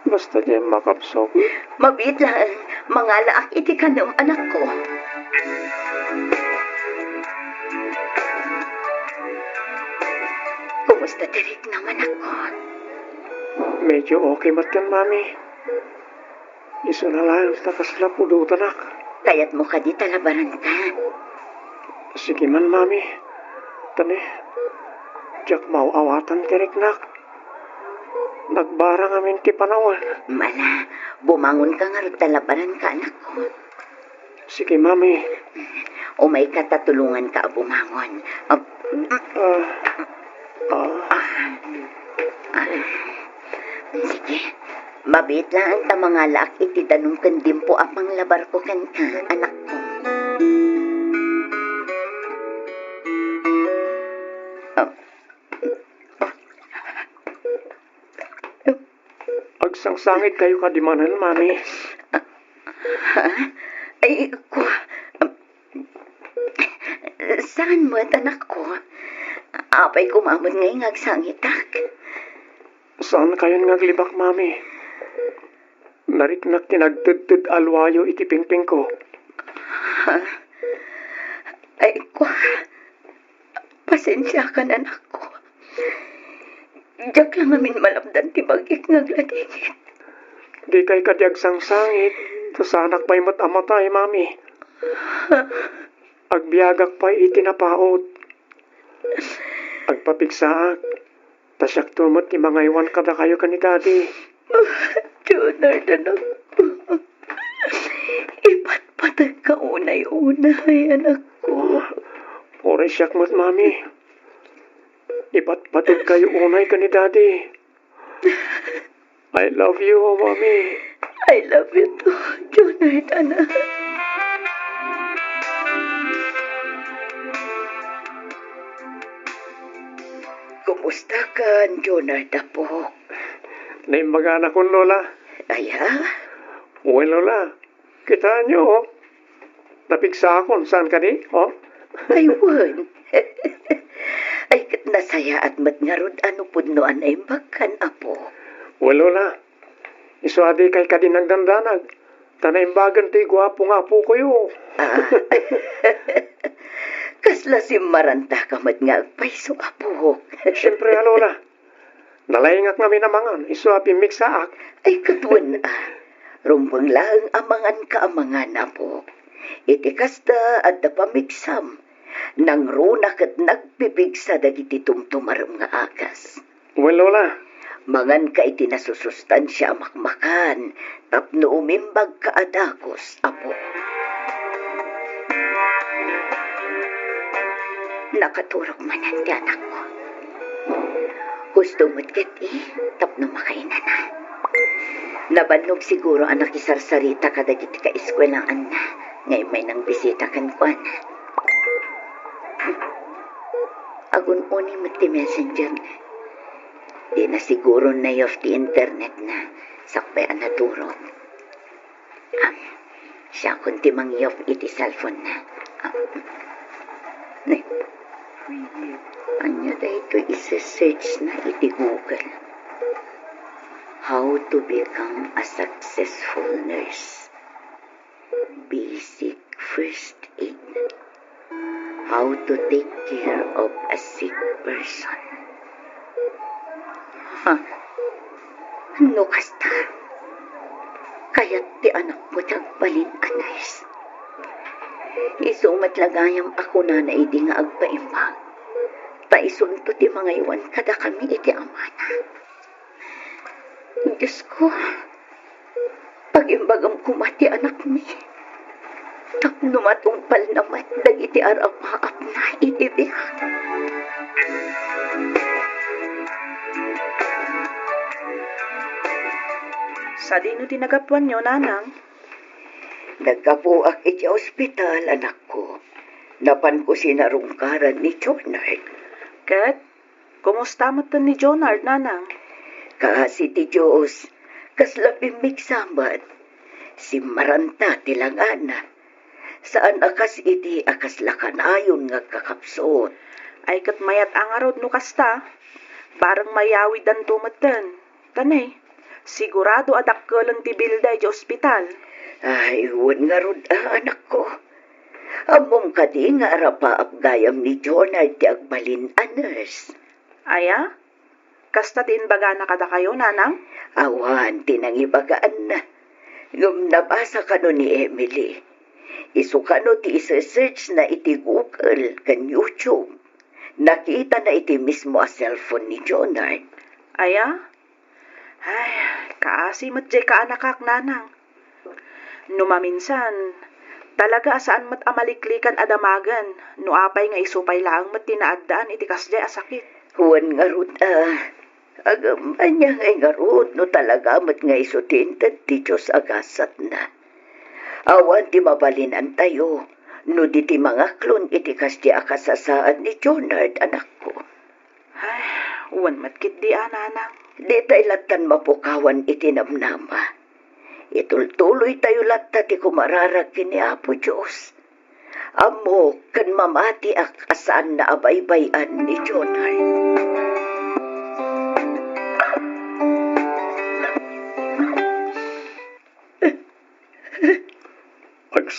Basta diay makabsog. Mabiit laeng, mangalaak iti kanem, anakko. Kumusta ti riknam, anakko? Medyo okay met ken, Mami. Isuna laeng ta kasla pudotanak. Kayatmo kadi ta labaranka? Sige man, Mami. Tani, diak maaw-awatan ti riknak. Nagbarang amin ti panawen. Ala, bumangonka ngarud ta labaranka, anakko. Sige, Mami. Umayka ta tulonganka a bumangon. Ah. Ah. Ah. Ah. Sige. Mabiit laeng ta mangalaak iti danum ken dimpo a panglabarko kenka, anakko. Ah. Agsangsangitkayo kadi manen, Mami? Ha? Ay, kua, saan met, anakko? Apay koma met ngay nga agsangitak? Saankayon nga aglibak, Mami. Nariknak ti nagtedted a luayo iti pingpingko. Ha? Ay, kua. Pasensiakan, anakko. Diak la ngamin malapdan ti bagik nga agladingit. Dikay kadi agsangsangit, ta saanak pay met a matay, Mami. Agbiagak pay iti napaut. Agpapigsaak, ta siakto met ti mangaywan kadakayo ken ni Daddy. Jonard, anakko. Ipatpategka unay-unay, anakko. Uray siak met, Mami. Ipatpategkayo unay ken ni Daddy. I love you, Mami. I love you too, Jonard, anak. Kumusta kan, Jonard, apok? Naimbaganak, Lola. Aya? Wen, Lola. Kitaenyo, oh. Napigsaakon, saan kadi, oh? Ay, wen. Ay, ket nasayaat met ngarud a no pudno a naimbagkan, apo. Wen, Lola. Isu a dikay kadi nagdandanag, ta naimbagen ti guapo nga apokoyo. Ah. Kasla simmarantaka met nga agpayso, apok. Siempre, a, Lola. Nalaingak ngamin a mangan, isu a pimmigsaak. Ay, ket wen, a. Rumbeng laeng a manganka a mangan, apo. Iti kasta, adda pamigsam. Nangruna ket nagpipigsa dagiti tumtumarem nga agas. Wen, Lola. Manganka iti nasusustansia a makmakan, tapno umimbagka a dagus, apo. Nakaturog manen ti anakko. Husto met ketdi tapno makainana. Nabannog siguro a nakisarsarita kadagiti kaeskuelaanna nga immay nangbisita kenkuana. Agun-uni met ti messenger na. Dina siguro na-off ti internet na sakbay a naturog. Am, siakon ti mangi-off iti cellphone na. Am, ne. Ania daytoy ise-search na iti Google? How to become a successful nurse. Basic first aid. How to take care of a sick person. Ha? No kasta, kayat ti anakko ti agbalin a nurse. Isu met la gayam a kunana idi nga agpaimbag, ta isunto ti mangaywan kadakami iti amana. Diosko, pagimbagam koma ti anakmi tapno matungpalna met dagiti ar-apaapna iti biag. Sadino ti nagapuanyo, Nanang? Naggapuak iti ospital, anakko. Napanko sinarungkaran ni Jonard. Ket? Kumusta metten ni Jonard, Nanang? Kaasi ti Dios, kasla pimmigsa met. Simmaranta ti langana. Saan a kas idi a kasla kanayon nga agkakapsut. Ay, ket mayat a ngarud no kasta. Bareng mayawidanto metten. Tanay, sigurado a dakkelen ti bilda iti ospital. Ay, wen ngarud a, anakko. Ammom kadi nga ar-apaap gayam ni Jonard ti agbalin a nurse? Aya? Kasta ti imbagana kadakayo, Nanang? Awan ti nangibagaanna. Ngem nabasa kano ni Emily. Isu kano ti ise-search na iti Google ken YouTube. Nakitana iti mismo a cellphone ni Jonard. Aya? Ay, kaasi met diay kaanakak, Nanang. No maminsan, talaga a saan met a maliklikan a damagen no apay nga isu pay laeng met ti naaddaan iti kasdiay a sakit. Wen ngarud a, agem, ania ngay ngarud no talaga met nga isu ti inted ti Dios a gasatna. Awan ti mabalinantayo no di ti mangaklon iti kasdiay a kasasaad ni Jonard, anakko. Ay, wen met ketdi a, Nanang. Ditay lattan mapukawan iti namnama. Itultuloytayo latta ti kumararag ken ni Apo Dios. Ammok ken mamatiak a saanna a baybay-an ni Jonard.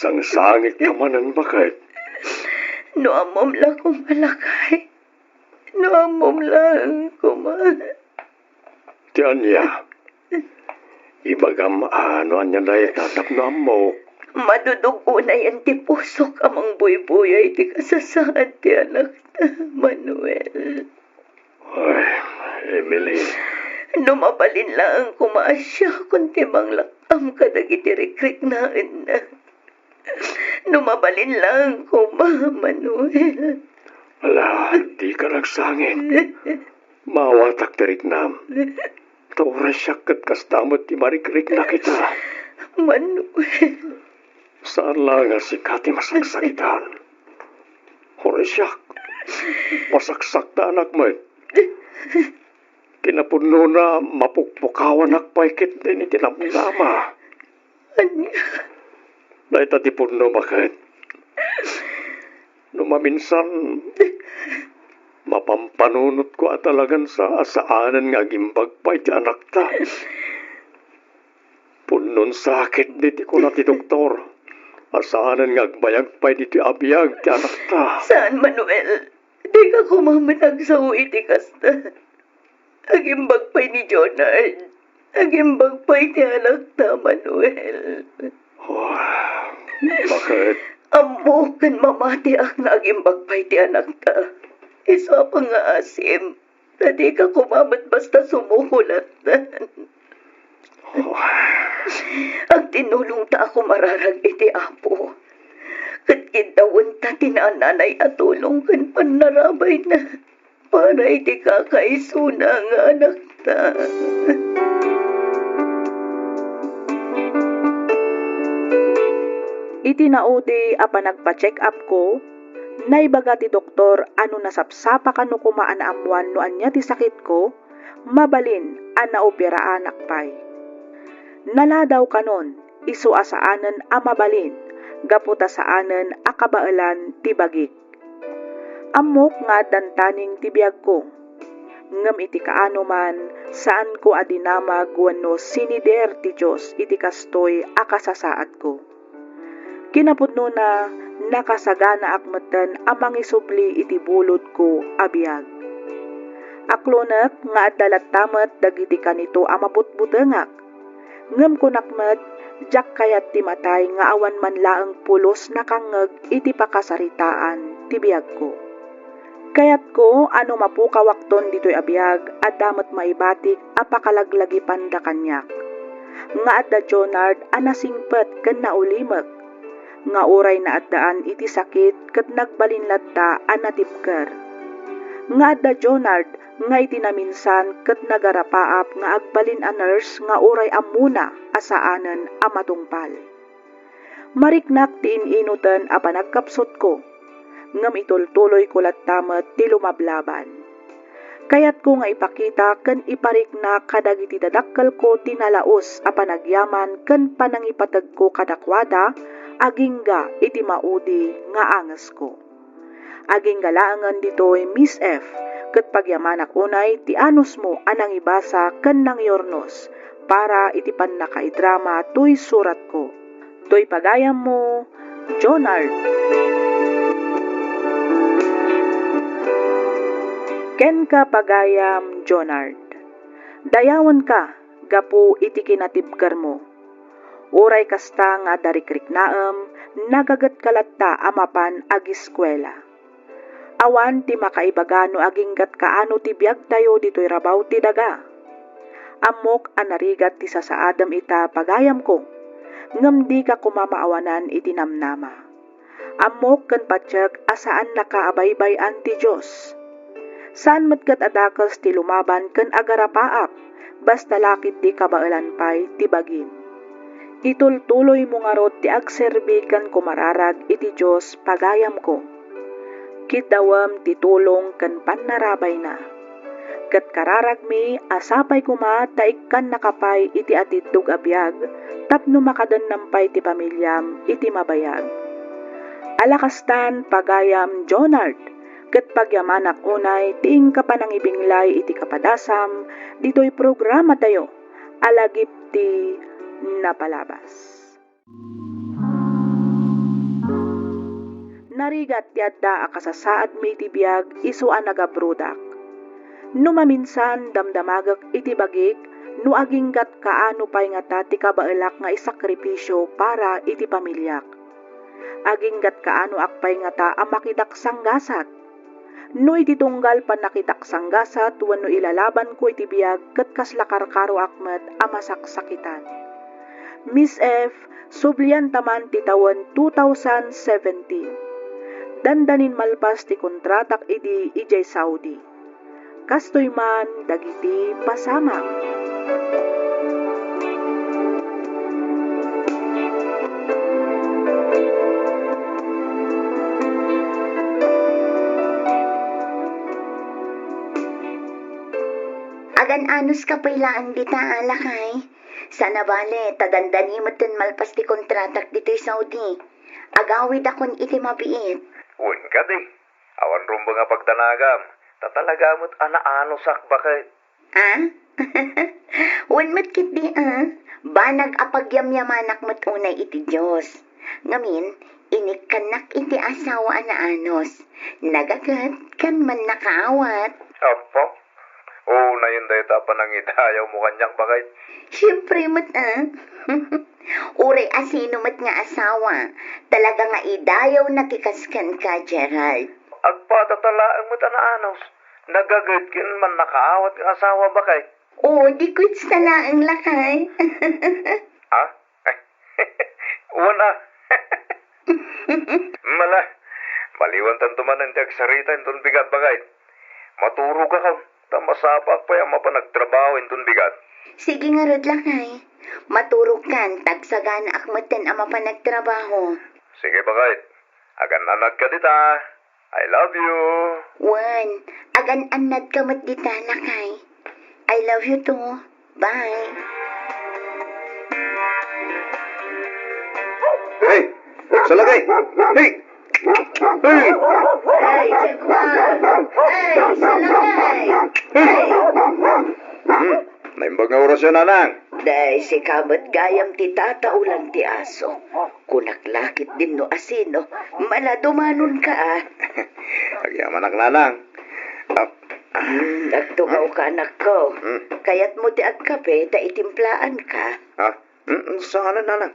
Sangsangit ka manen, baket. No ammom la koma, lakay. No ammom laeng koma. Ti ania? Ibagam a no ania dayta tapno ammok. Madudog unayen ti pusok a mangbuybuyay ti kasasaad ti anakta, Manuel. Ay, Emily. No mabalin laeng koma a siakon ti manglak-am kadagiti rikriknaenna. No mabalin laeng koma, Manuel. Ala, dika nagsangit. Maawatak ti riknam. Ta uray siak ket kasta met ti marikriknak ita. Manuel. Saan la nga sika ti masaksakitan. Uray siak, masaksaktanak met. Kinapudnona, mapukpukawanak pay ketdi iti namnama. Ania? Dayta ti pudno, baket. No maminsan, mapampanunotko a talagan sa a saanen nga agimbag pay ti anakta. Pudnon sakit diti kuna ti doktor a saanen nga agbayag pay ditoy a biag ti anakta. Saan, Manuel. Dika koma met agsao iti kasta. Agimbag pay ni Jonard. Agimbag pay ti anakta, Manuel. Oh, baket? Ammok ken mamatiak nga agimbag pay ti anakta. Isu a pangngaasem, ta dika koma met basta sumuko lattan. Oh. Agtinulongta a kumararag iti Apo. Ket kiddawenta ti naananay a tulong ken pannarabayna para iti kakaisuna nga anakta. Iti naudi a panagpa-check-upko, naibaga ti doktor a no nasapsapa kano koma a naammoan no ania ti sakitko, mabalin a naoperaanak pay. Naladaw kanon, isu a saanen a mabalin, gapu ta saanen a kabaelan ti bagik. Ammok nga addan taning ti biagko. Ngem iti kaano man, saanko a dinamag wenno sinider ti Dios iti kastoy a kasasaadko. Kinapudnona, nakasaganaak metten a mangisubli iti bulodko a biag. Aklonek nga adda latta met dagiti kanito a mabutbutengak. Ngem kunak met, diak kayat ti matay nga awan man laeng pulos nakangngeg iti pakasaritaan ti biagko. Kayatko a no mapukawakton ditoy a biag, adda met maibatik a pakalaglagipanda kaniak. Nga adda Jonard a nasingpet ken naulimek, nga uray naaddaan iti sakit ket nagbalin latta a natibker. Nga adda Jonard nga iti naminsan ket nagarapaap nga agbalin a nurse nga uray ammona a saanen a matungpal. Mariknak ti in-inoten a panagkapsutko, ngem itultuloyko latta met ti lumablaban. Kayatko nga ipakita ken ipariknak kadagiti dadakkelko ti nalaus a panagyaman ken panangipategko kadakuada agingga iti maudi nga angesko. Agingga laengen ditoy, Miss F, ket pagyamanak unay ti anusmo a nangibasa ken nangiurnos para iti pannakaidrama toy suratko. Toy pagayammo, Jonard. Kenka, pagayam Jonard. Dayawenka gapu iti kinatibkermo. Uray kasta nga adda rikriknaem, nagagetka latta a mapan agiskuela. Awan ti makaibaga no agingga't kaano ti biagtayo ditoy rabaw ti daga. Ammok a narigat ti sasaadem ita, pagayamko, ngem dika koma maawanan iti namnama. Ammok ken patiek a saannaka a baybay-an ti Dios. Saan met ket a dakes ti lumaban ken agarapaap, basta la ketdi kabaelan pay ti bagim. Itultuloymo ngarud ti agserbi ken kumararag iti Dios, pagayamko. Kiddawem ti tulong ken pannarabayna. Ket kararagmi a sapay koma ta ikkannaka pay iti atiddog a biag tapno makadennam pay ti pamiliam iti mabayag. Ala kastan, pagayam Jonard, ket pagyamanak unay ti inka panangibinglay iti kapadasam ditoy programatayo a Lagip ti Napalabas. Narigat ti adda a kasasaadmi iti biag isu a nagabrodak. No maminsan, damdamagek iti bagik no aginggat kaano pay ngata ti kabaelak nga isakripisio para iti pamiliak. Aginggat kaanoak pay ngata a makitak sanggasat. No iti tunggal pannakitak sanggasat wenno ilalabanko iti biag ket kasla karkaroak met a masaksakitan. Miss F, sublianta man ti tawen two thousand seventeen. Dandanin malpas ti kontratak idi idiay Saudi. Kastoy man dagiti pasamak. Agan-anos ka pay laeng dita, a lakay. Sana bale, ta dandani metten malpas ti kontratak ditoy Saudi. Agawidakon iti mabiit. Wen kadi, awan rumbeng a pagdanagam, ta talaga met a naanosak baket. Ah? Wen met ketdi, ah? Banag a pagyamyamanak met unay iti Dios. Ngamin, inikkannak iti asawa a naanos. Nagaget ken mannakaawat. Apo? Unayen dayta a panangidayawmo kaniak, baket. Siempre met, ah. Uray asino met nga asawa, talaga nga idayawna ti kas kenka, Gerald. Agpadata laeng met a naanos. Nagaget ken mannakaawat nga asawa, baket. Oo, di kwitsta laeng, lakay. Ha? Wen a. Mala, maliwantanto manen ti agsarita inton bigat, baket. Maturogakon, ta masapaak pay a mapan agtrabaho inton bigat. Sige ngarud, lakay. Maturogkan, ta agsaganaak metten a mapan agtrabaho. Sige, baket. Agan-annadka dita. I love you. Wen, agan-annadka met dita, lakay. I love you too. Bye. Hey! Salakay! Hey! Hey! Hey, Jaguar! Hey, Salakay! Hey! Hmm, naimbag nga orasyo, Nanang. Day, sika met gayam ti tataulan ti aso. Kunak la ketdin no asino, mala dumanonka, a. Agyamanak, Nanang. Ah, ah. Hmm, agtugawka, anakko. Hmm. Kayatmo ti agkape ta itimplaanka? Ha? Hmm, saan, Nanang.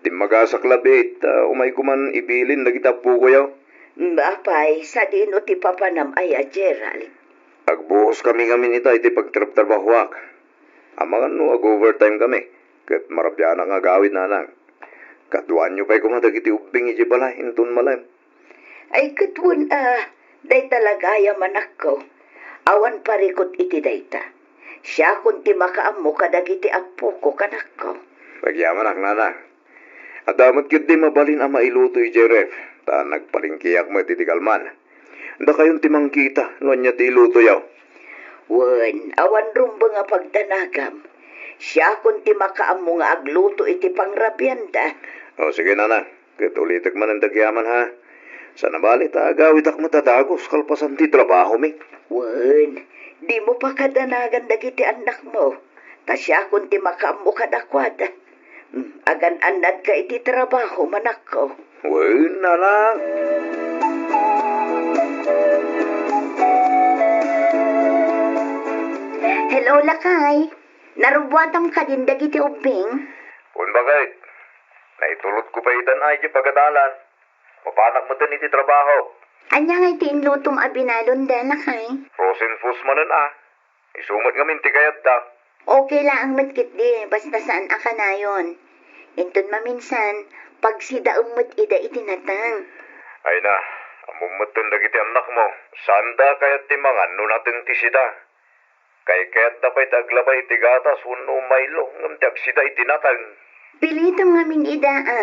Dimmagasak labi, ta umayko man ibilin dagiti appokoyo. Hmm, apay, sadino ti papanam aya, Gerald? Agbukoskami ngamin ita iti pagtrabtrabahoak. Amangan no ag-overtime kami, ket marabianak nga agawid, Nanang. Kaduaanyo pay koma dagiti ubbing idiay balay inton malem. Ay, ket wen a, dayta la gayam, anakko. Awan parikut iti dayta. Siakon ti makaammo kadagiti appoko, kanakko. Agyamanak, Nanang. Adda met ketdi mabalin a mailuto idiay ref, ta nagpalengkeak met iti kalman. Dakayon ti mangkita no ania ti ilutoyo. Wen, awan rumbeng a pagdanagam. Siakon ti makaammo nga agluto iti pangrabianda. O, sige, Nanang. Ket ulitek manen ti agyaman, ha. Sana bale ta agawidak met a dagus kalpasan ti trabahomi. Wen, dimo pakadanagan dagiti annakmo. Ta siakon ti makaammo kadakuada. Hmm, agan-annadka iti trabaho, manakko. Wen, anak. Hello, lakay. Narubbuatam kadin dagiti ubbing? Wen, baket. Naitulotko pay itan ay ti pagadalan. Mapanak metten iti trabaho. Ania ngay ti inlutom a binalonda, lakay? Frozen foods manen a. Isu met ngamin ti kayatda. Okay laeng met ketdi, basta saan a kanayon. Inton maminsan, pagsidaem met ida iti nateng. Ay na, ammom metten dagiti annakmo. Saanda kayat ti mangan no nateng ti sida. Kaykayatda pay ti aglabay iti gatas wenno Milo ngem ti agsida iti nateng. Pilitem ngamin ida a,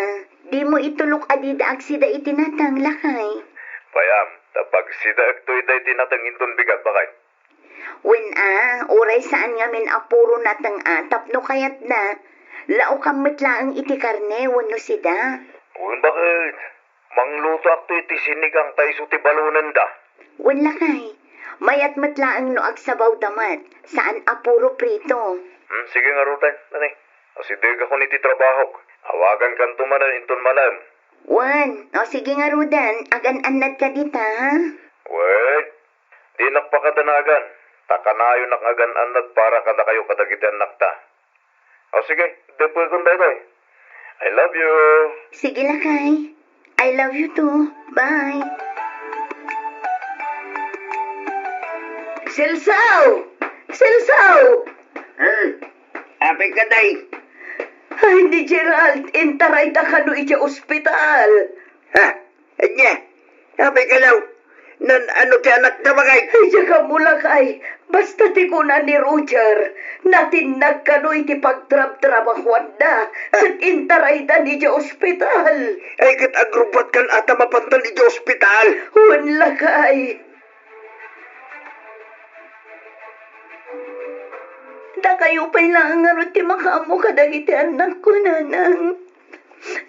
dimo itulok a dida agsida iti nateng, lakay. Payam, ta pagsidaekto ida iti nateng inton bigat, baket. Wen a, uray saan ngamin a puro nateng a tapno kayatda, laokam met laeng iti karne wenno sida. Wen, baket. Manglutoakto iti sinigang ta isu ti balonenda. Wen, lakay, mayat met laeng no agsabawda met, saan a puro prito. Hmm, sige ngaruden, nani. Asidegakon iti trabahok. Awagankanto manen inton malem. Wen, o sige ngaruden, agan-annadka dita, ha? Wen, dinak pakadanagan, ta kanayonak nga agan-annad para kadakayo kadagiti annakta. O sige, depekon daytoy. I love you. Sige, lakay. I love you too. Bye. Selsaw! Selsaw! Hmm? Apay ka, day? Ay, ni Gerald, intarayda kano idiay ospital. Ha? Ania? Apay ka law? Nan-ano ti anakda, bakay? Ay, diak ammo, lakay. Basta ti kuna ni Roger, natinnag kano iti pagtrabtrabahuanna, ket intaraydan idiay ospital. Ay, ket agrubbuatkan a ta mapantan idiay ospital? Wen, lakay. Dakayo pay laeng ngarud ti makaammo kadagiti annakko, nanang.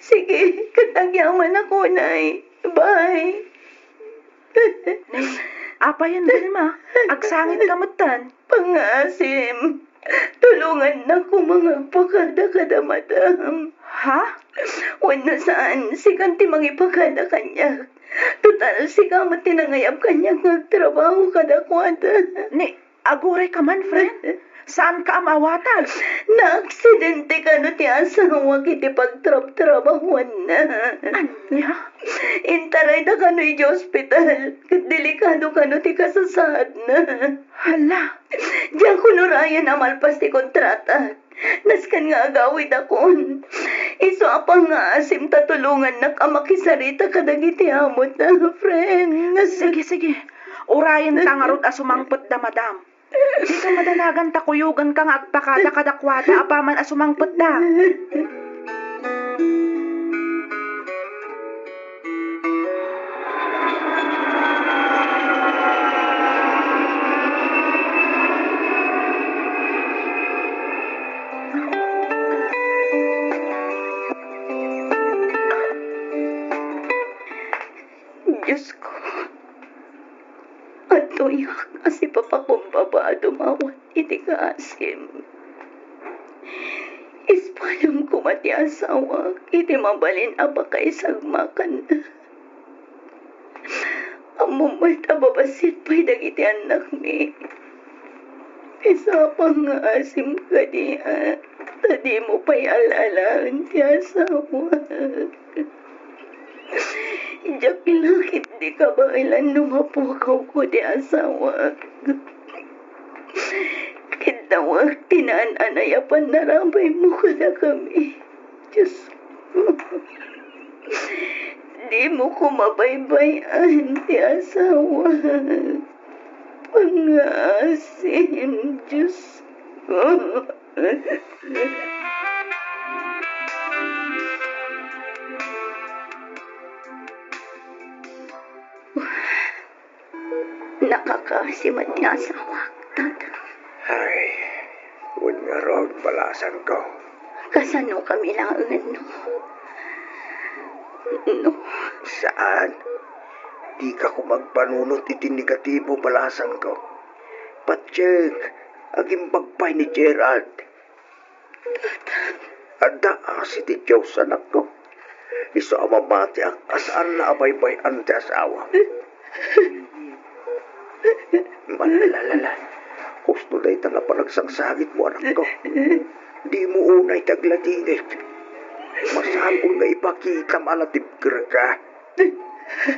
Sige, ket agyamanak unay. Bye. Nay, apayen, Vilma? Agsangitka metten. Pangngaasim, tulongannak koma nga agpakada kada madam. Ha? Wenno saan, sikan ti mangipakada kaniak. Total, sika met ti nangayab kaniak nga agtrabaho kadakuada. Ni, agurayka man, friend? Saanka a maawatan? Naaksidente kano ti asawak iti pagtrabtrabahuanna. Ania? Intarayda kano idiay ospital, ket delikado kano ti kasasaadna. Hala! Diak unurayen a malpas ti kontrata. Nasken nga agawidakon. Isu a pangngaasim ta tulongannak a makisarita kadagiti amota, friend. Sige, sige. Urayenta ngarud a sumangpetda, madam. Dika madanagan ta kuyoganka nga agpakada kadakuada apaman a sumangpetda. Diosko, adtoyak a sipapakumbaba a dumawat iti kaasim. Ispadam koma ti asawak iti mabalin a pakaisagmakanna. Ammom met a babassit pay dagiti annakmi. Isu a pangngaasim kadi a ta dimo pay al-alaen ti asawak. Diak la ketdi kabaelan no mapukawko ti asawak. Kiddawek ti naan-anay a pannarabaymo kadakami. Diosko, dimo koma baybay-an ti asawak. Pangngaasim, Diosko. Nakakaasi met ti asawak, Tata. Ay, wen ngarud, balasangko. Kasanokami laengen no? No? Saan. Dika koma agpanunot iti negatibo, balasangko. Patiek, agimbag pay ni Gerald. Adda asi ti Dios, anakko. Isu a mamatiak a saanna a baybay-an ti asawam. Malalala. Husto dayta nga panagsangsangitmo, anakko. Dimo unay ti agladingit. Masapul nga ipakitam a natibkerka.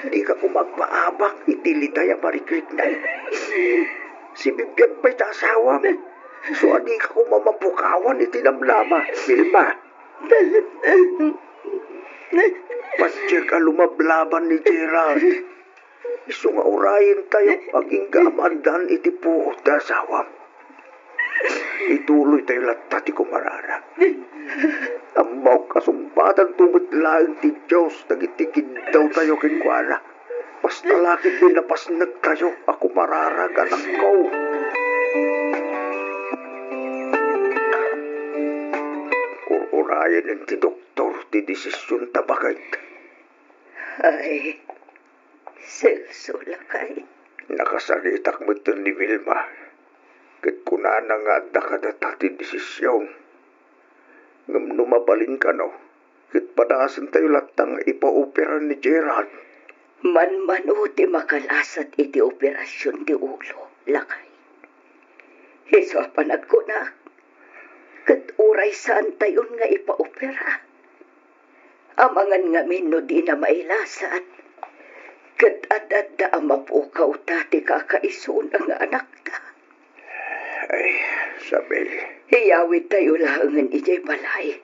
Dika koma agpaabak iti liday a marikrikna. Sibibiag pay ta asawam. Isu a dika koma mapukawan iti namnama, Vilma. Patiek a lumablaban ni Gerald. Isu nga urayentayo agingga a maaddaan iti puot ti asawam. Ituloytayo latta ti kumarara. Ammok a sungbatanto met laeng ti Dios dagiti kiddawtayo kenkuana. Basta la ketdi napasnektayo a kumarara, anakko. Ur-urayen ti doktor ti desisionta, baket. Ay, selso, lakay. Nakasaritak metten ni Vilma, ket kunana nga adda kadata ti desision. Ngem no mabalin kano, ket padasentayo latta nga ipaopera ni Gerald. Manmano ti makalasat iti operasion ti ulo, lakay. Isu a panagkunak, ket uray saantayon nga ipaopera. Amangan ngamin no dina mailasat, ket adda a mapukawta ti kakaisuna nga anakta. Ay, Isabel. Iyawidtayo laengen idiay balay.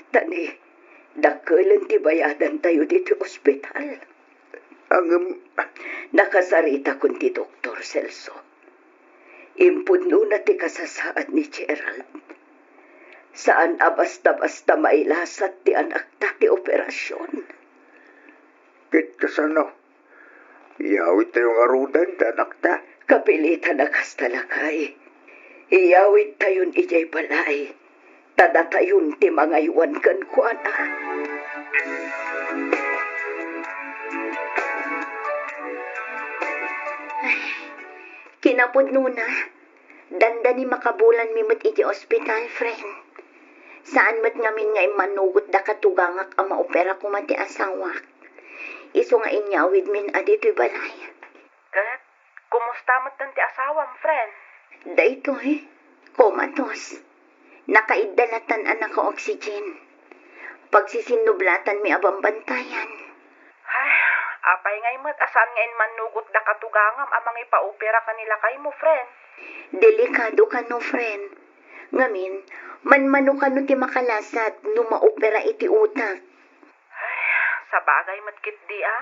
Ta ni, dakkelen ti bayadantayo ditoy ospital. Ngem, nakasaritakon ti doktor, Celso. Impudnona ti kasasaad ni Gerald. Saan a basta-basta mailasat ti anakta ti operasion. Ket kasano? Iyawidtayo ngaruden ti anakta? Kapilitan a kasta, lakay. Iyawidtayon idiay balay. Ta datayon ti mangaywan kenkuana. Ay, kinapudnona, dandani makabulanmi met iti ospital, friend. Saan met ngamin nga immanugot dakayo tugangak a maopera koma ti asawak. Isu nga inyawidmin a ditoy balay. Ket, kumusta met ti asawam, friend? Daytoy, komatos. Nakaidda lattan a naka-oxygen. Pagsisinnublatan mi a bambantayan. Ay, apay ngay met a saan nga immanugot dakayo tugangam a mangipaopera ken ni lakaymo, friend? Delikado kano, friend. Ngamin, manmano kano ti makalasat no maopera iti utak. Ay, sabagay met ketdi a.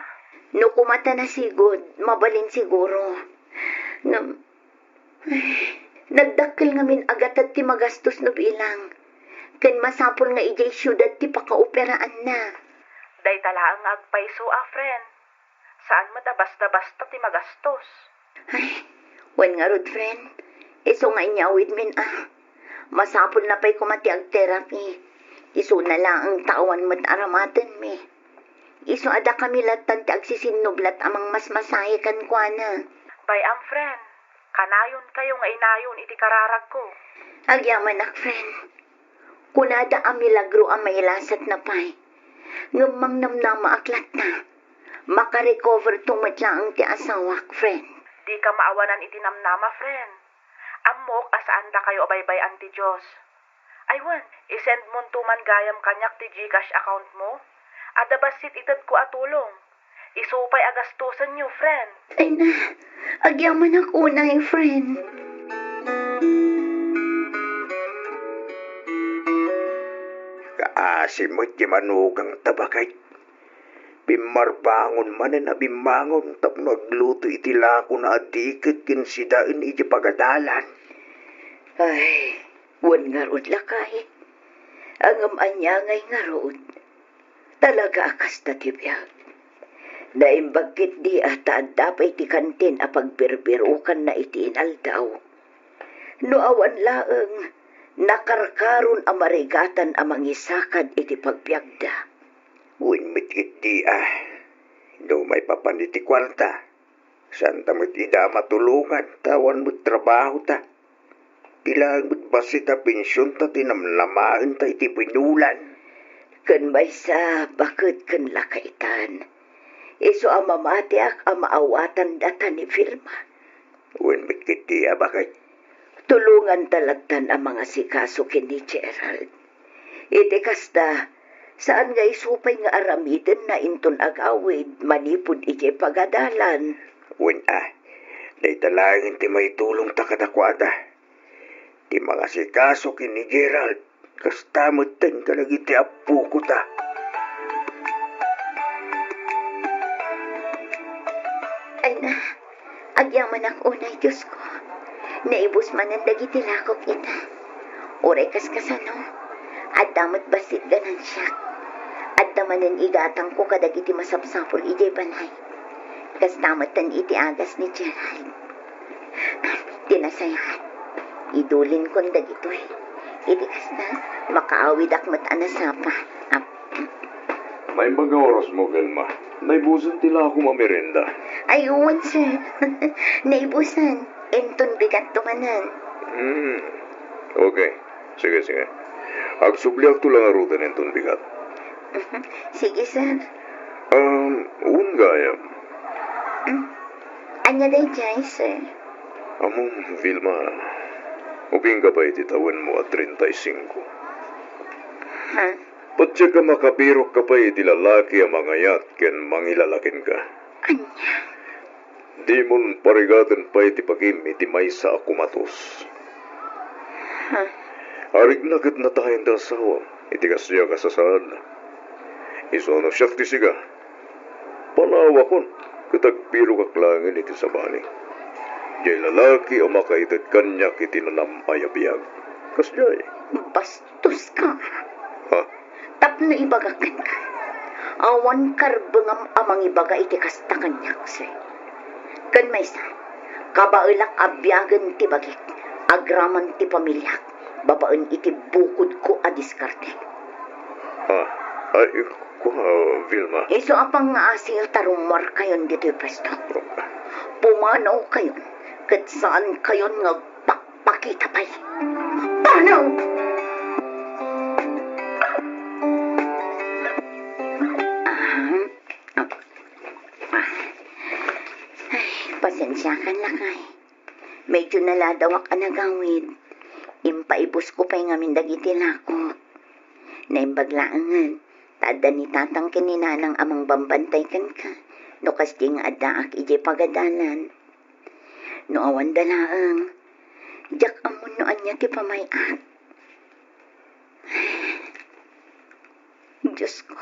No kumata nasigud, mabalin siguro. Ngem, ay, nagdakkel ngamin a gatad ti magastos no bilang. Ken masapul nga idiay siudad ti pakaoperaanna. Dayta laeng nga agpayso a, friend. Saan met a basta-basta ti magastos. Ay, wen ngarud, friend. Isu nga inyawidmin a. Masapulna pay koma ti agterapi. Isuna laeng ta awan met aramatenmi. Isu a dakami lattan ti agsisinnublat a mangmasmasahe kenkuana. Bay-am, friend. Kanayon kayo nga inayon iti kararagko. Agyamanak, friend. Kunada a milagro a mailasatna pay. Ngem mangnamnamaak latta. Makarecover to met laeng ti asawak, friend. Dika maawanan iti namnama, friend. Ammok a saandakayo a baybay-an ti Dios. Ay wen, isend monto man gayam kaniak ti GCash account mo. Adda bassit itedko a tulong. Isu pay a gastosenyo, friend. Ay na, agyamanak unay, friend. Kaasi met ti manugangta, baket. Bimmarbangon manen a bimmangon tapno agluto iti lakona a tiket ken sidaen iti pagadalan. Ay, wen ngarud, lakay. Ngem ania ngay ngarud? Talaga a kasta ti biag. Naimbag ketdi a ta adda pay ti kantin a pagbirbirokanna iti inaldaw. No awan laeng, nakarkaron a marigatan a mangisakad iti pagbiagda. Wen met ketdi a, no maipapan iti kuarta, saanta met ida a matulongan ta awan met trabahota. Ti laeng met bassit a pensionta ti namnamaenta iti binulan. Ken maysa, baket ken lakaytan. Isu a mamatiak a maawatan data ni Vilma. Wen met ketdi a, baket. Tulonganta lattan a mangasikaso ken ni Gerald. Iti kasta, saan nga isu pay nga aramidenna inton agawid manipud idiay pagadalan. Wen a, dayta laengen ti maitulongta kadakuada. Ti mangasikaso ken ni Gerald, kasta metten kadagiti appokota. Ay na, agyamanak unay, Diosko. Naibus manen dagiti lakok ita. Uray kaskasano, adda met bassit ganansiak. Adda manen igatangko kadagiti masapsapul idiay balay. Kasta metten iti agas ni Gerald. Ti nasayaat, idulin kon dagitoy. Iti kasta, makaawidak met a nasapa. Ap- Naimbag nga oras mo, Vilma. Naibusen ti lakom a merienda. Ay, wen, sir. Naibusen. Inton bigat to manen. Hmm. Okay. Sige, sige. Agsubliakto la ngaruden inton bigat. Sige, sir. Um, wen gayam. Hmm? Ania daydiay, sir? Ammom, Vilma, ubingka pay ti tawenmo a treinta y cinco. Ha? Patiek a makabirokka pay iti lalaki a mangayat ken mangilalaki kenka. Ania? Dimon parigaten pay ti bagim iti maysa a kumatos. Ha? Arigna ket natayen ti asawam iti kasdiay a kasasaadna. Isu a no siak ti sika, panawakon ket agbirokak laengen iti sabali. Diay lalaki a makaited kaniak iti nanam-ay a biag. Kasdiay. Bastoska. Ha? Tapno ibagak kenka, awan karbengam a mangibaga iti kasta kaniak, sir. Ken maysa, kabaelak a biagen ti bagik agraman ti pamiliak babaen iti bukodko a diskarte. Ha? Ay, kua, Vilma. Isu a pangngaasil ta rummuarkayon ditoy puesto. Pumanawkayon ket saankayon nga agpakpakita pay. Panaw! Ah, ah, ah. Ay, pasensiakan, lakay. Medyo naladawak a nagawid. Impaibusko pay ngamin dagiti lakok. Naimbag laengen, ta adda ni tatang ken ni nanang a mangbambantay kenka, no kasdi nga addaak idiay pagadalan. No awanda laeng, diak ammon no ania ti pamay-ak. Diosko,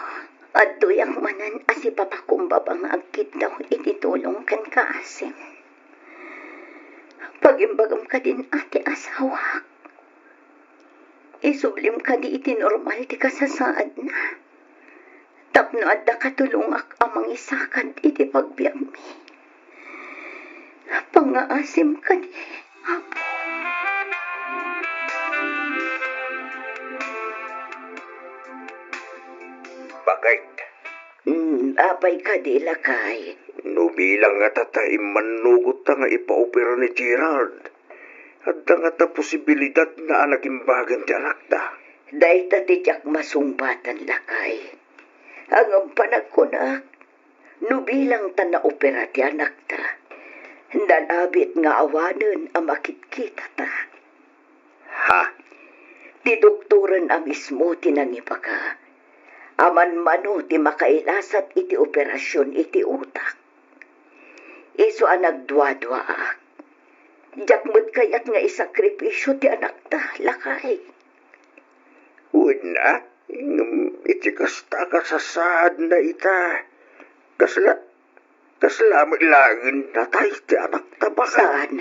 adtoyak manen a sipapakumbaba nga agkiddaw iti tulong ken kaasim. Pagimbagam kadin a ti asawak. Isublim kadi iti normal ti kasasaadna. Tapno adda katulongak a mangisakad iti pagbiagmi. Pangngaasim kadi, Apo. Bakit? Mm, apay kadi, lakay? No bilang ngata ta immannugotta nga ipaopera ni Gerald, adda ngata posibilidatna a nagimbagen ti anakta? Dayta ti diak masungbatan, lakay. Ngem panagkunak, no bilang ta naopera ti anakta, nalabit nga awanen a makitkitata. Ha? Ti doktoren a mismo ti nangibaga a manmano ti makailasat iti operasyon iti utak. Isu a nagduaduaak. Diak met kayat nga isakripisio ti anakta, lakay. Wen a, ngem iti kasta a kasasaadna ita, kasla, kasla met laengen natay ti anakta, bakit? Saan.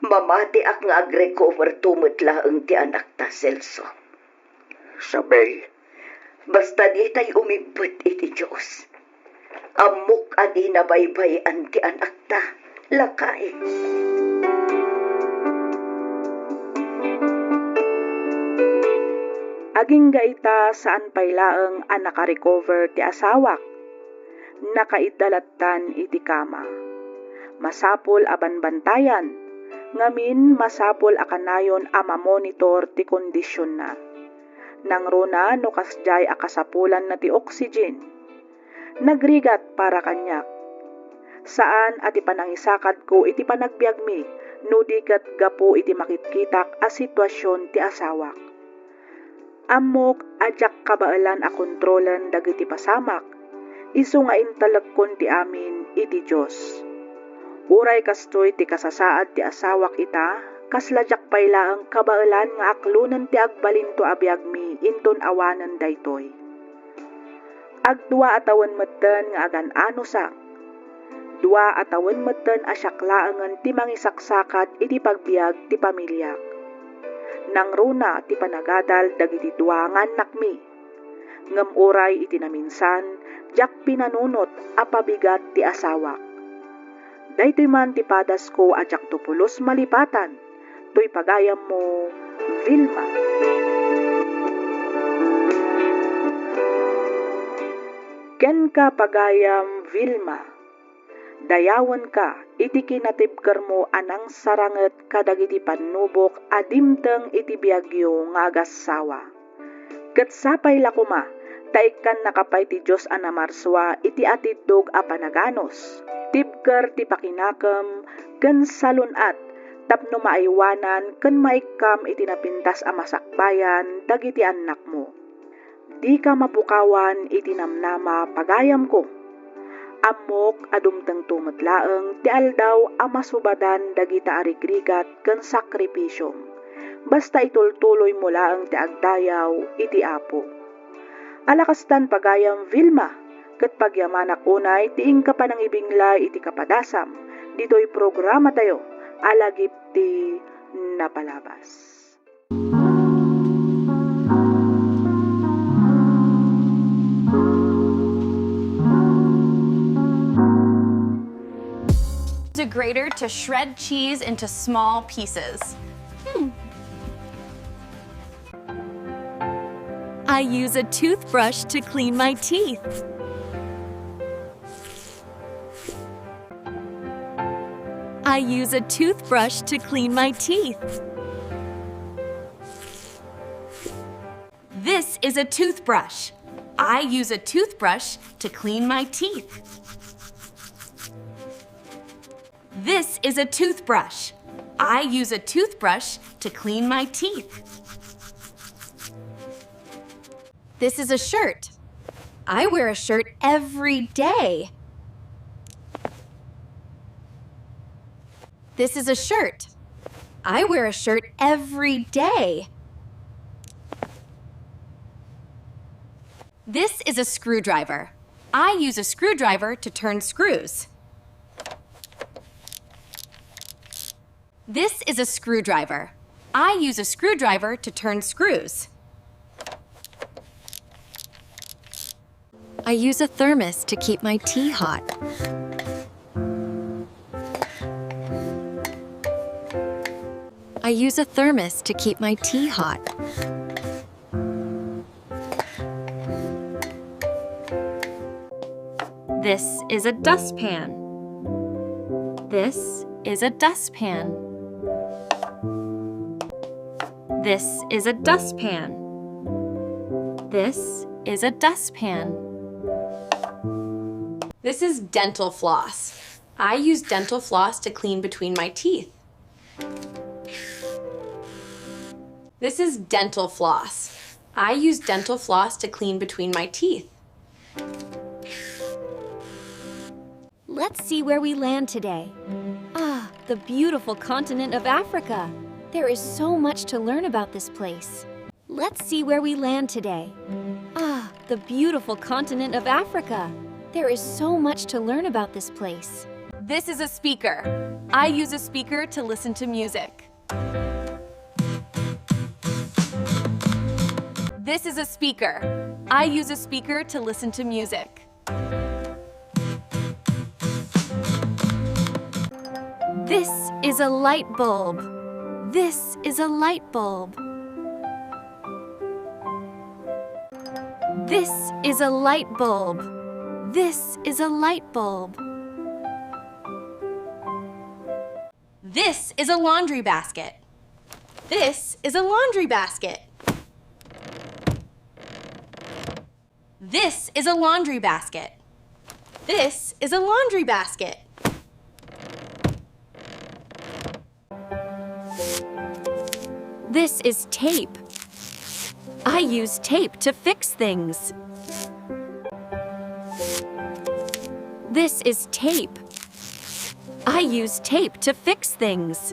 Mamatiak nga agrecover to met laeng ti anakta, Celso. Sabay. Basta ditay umibbet iti Dios. Ammok a dina baybay-an ti anakta, lakay. Agingga ita, saan pay laeng a nakarecover ti asawak. Nakaidda lattan iti kama. Masapul a banbantayan, ngamin masapul a kanayon a mamonitor ti kondisionna. Nangruna no kasdiay a kasapulanna ti oxygen. Nagrigat para kaniak. Saan a ti panangisakadko iti panagbiagmi no di ket gapu iti makitkitak a situasion ti asawak. Ammok a diak kabaelan a kontrolen dagiti pasamak, isu nga intalekkon ti amin iti Dios. Uray kastoy ti kasasaad ti asawak ita, kasla diak pay laeng kabaelan nga aklonen ti agbalinto a biagmi inton awanen daytoy. Agdua a tawen metten nga agan-anosak. Dua a tawen metten a siak laengen ti mangisaksakat iti pagbiag ti pamiliak. Nangruna ti panagadal dagiti dua nga annakmi. Ngem uray iti naminsan, diak pinanunot a pabigat ti asawak. Daytoy man ti padasko a diakto pulos malipatan, toy pagayammo, Vilma. Kenka, pagayam Vilma, dayawenka iti kinatibkermo a nangsaranget kadagiti pannubok a dimteng iti biagyo nga agassawa. Ket sapay la koma Ta ikkannaka pay ti Dios a namarsua iti atiddog a panaganus, tibker ti pakinakem, ken salun-at tapno maaywanan ken maikkam iti napintas a masakbayan dagiti annakmo. Dika mapukawan iti namnama, pagayamko. Ammok a dumtengto met laeng ti aldaw a masubadan dagita a rigrigat ken sakripisiom. Basta itultuloymo laeng ti agdayaw iti Apo. Ala kastan, pagayam Vilma, ket pagyamanak unay ti inka panangibinglay iti kapadasam ditoy programatayo a Lagip ti Napalabas. Use a grater to shred cheese into small pieces. Hmm. I use a toothbrush to clean my teeth. I use a toothbrush to clean my teeth. This is a toothbrush. I use a toothbrush to clean my teeth. This is a toothbrush. I use a toothbrush to clean my teeth. This is a shirt. I wear a shirt every day. This is a shirt. I wear a shirt every day. This is a screwdriver. I use a screwdriver to turn screws. This is a screwdriver. I use a screwdriver to turn screws. I use a thermos to keep my tea hot. I use a thermos to keep my tea hot. This is a dustpan. This is a dustpan. This is a dustpan. This is a dustpan. This is dental floss. I use dental floss to clean between my teeth. This is dental floss. I use dental floss to clean between my teeth. Let's see where we land today. Ah, the beautiful continent of Africa. There is so much to learn about this place. Let's see where we land today. Ah, the beautiful continent of Africa. There is so much to learn about this place. This is a speaker. I use a speaker to listen to music. This is a speaker. I use a speaker to listen to music. This is a light bulb. This is a light bulb. This is a light bulb. This is a light bulb. This is a laundry basket. This is a laundry basket. This is a laundry basket. This is a laundry basket. This is tape. I use tape to fix things. This is tape. I use tape to fix things.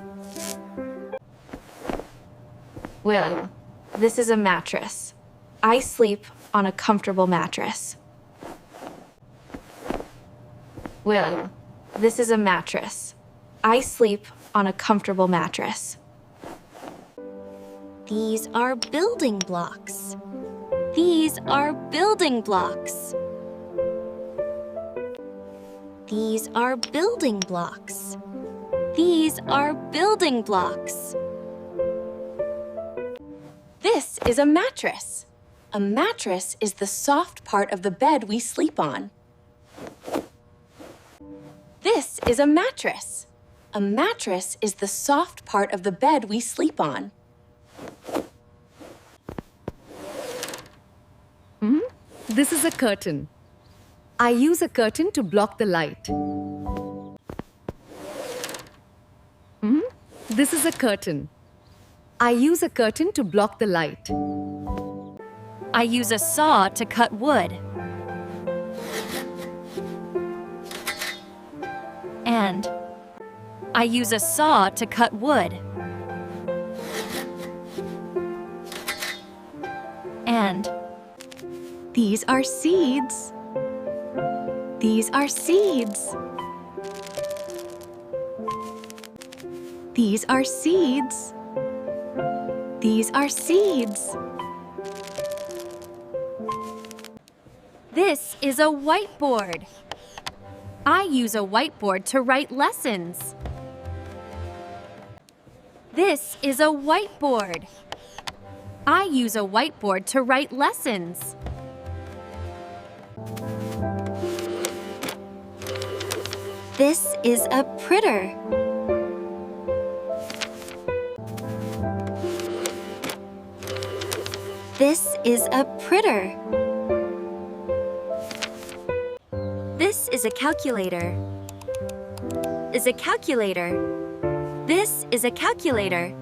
Well, this is a mattress. I sleep on a comfortable mattress. Well, this is a mattress. I sleep on a comfortable mattress. These are building blocks. These are building blocks. These are building blocks. These are building blocks. This is a mattress. A mattress is the soft part of the bed we sleep on. This is a mattress. A mattress is the soft part of the bed we sleep on. Hmm? This is a curtain. I use a curtain to block the light. Hmm? This is a curtain. I use a curtain to block the light. I use a saw to cut wood. And I use a saw to cut wood. And these are seeds. These are seeds. These are seeds. These are seeds. This is a whiteboard. I use a whiteboard to write lessons. This is a whiteboard. I use a whiteboard to write lessons. This is a printer. This is a printer. This is a calculator. Is a calculator. This is a calculator.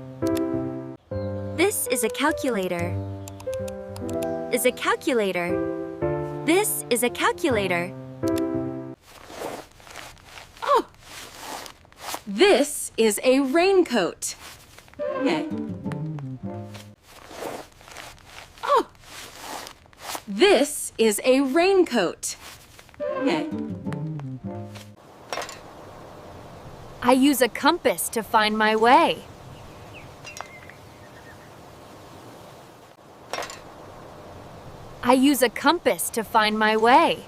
This is a calculator. Is a calculator. This is a calculator. Oh! This is a raincoat. Okay. Oh! This is a raincoat. Okay. I use a compass to find my way. I use a compass to find my way.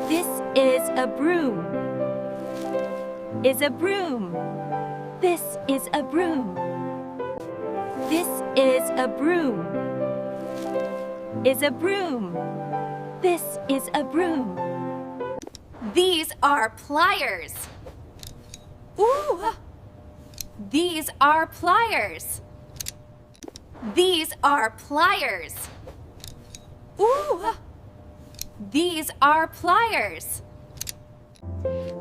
This is a broom. Is a broom. This is a broom. This is a broom. Is a broom. This is a broom. These are pliers. Ooh. These are pliers. These are pliers. Ooh. These are pliers.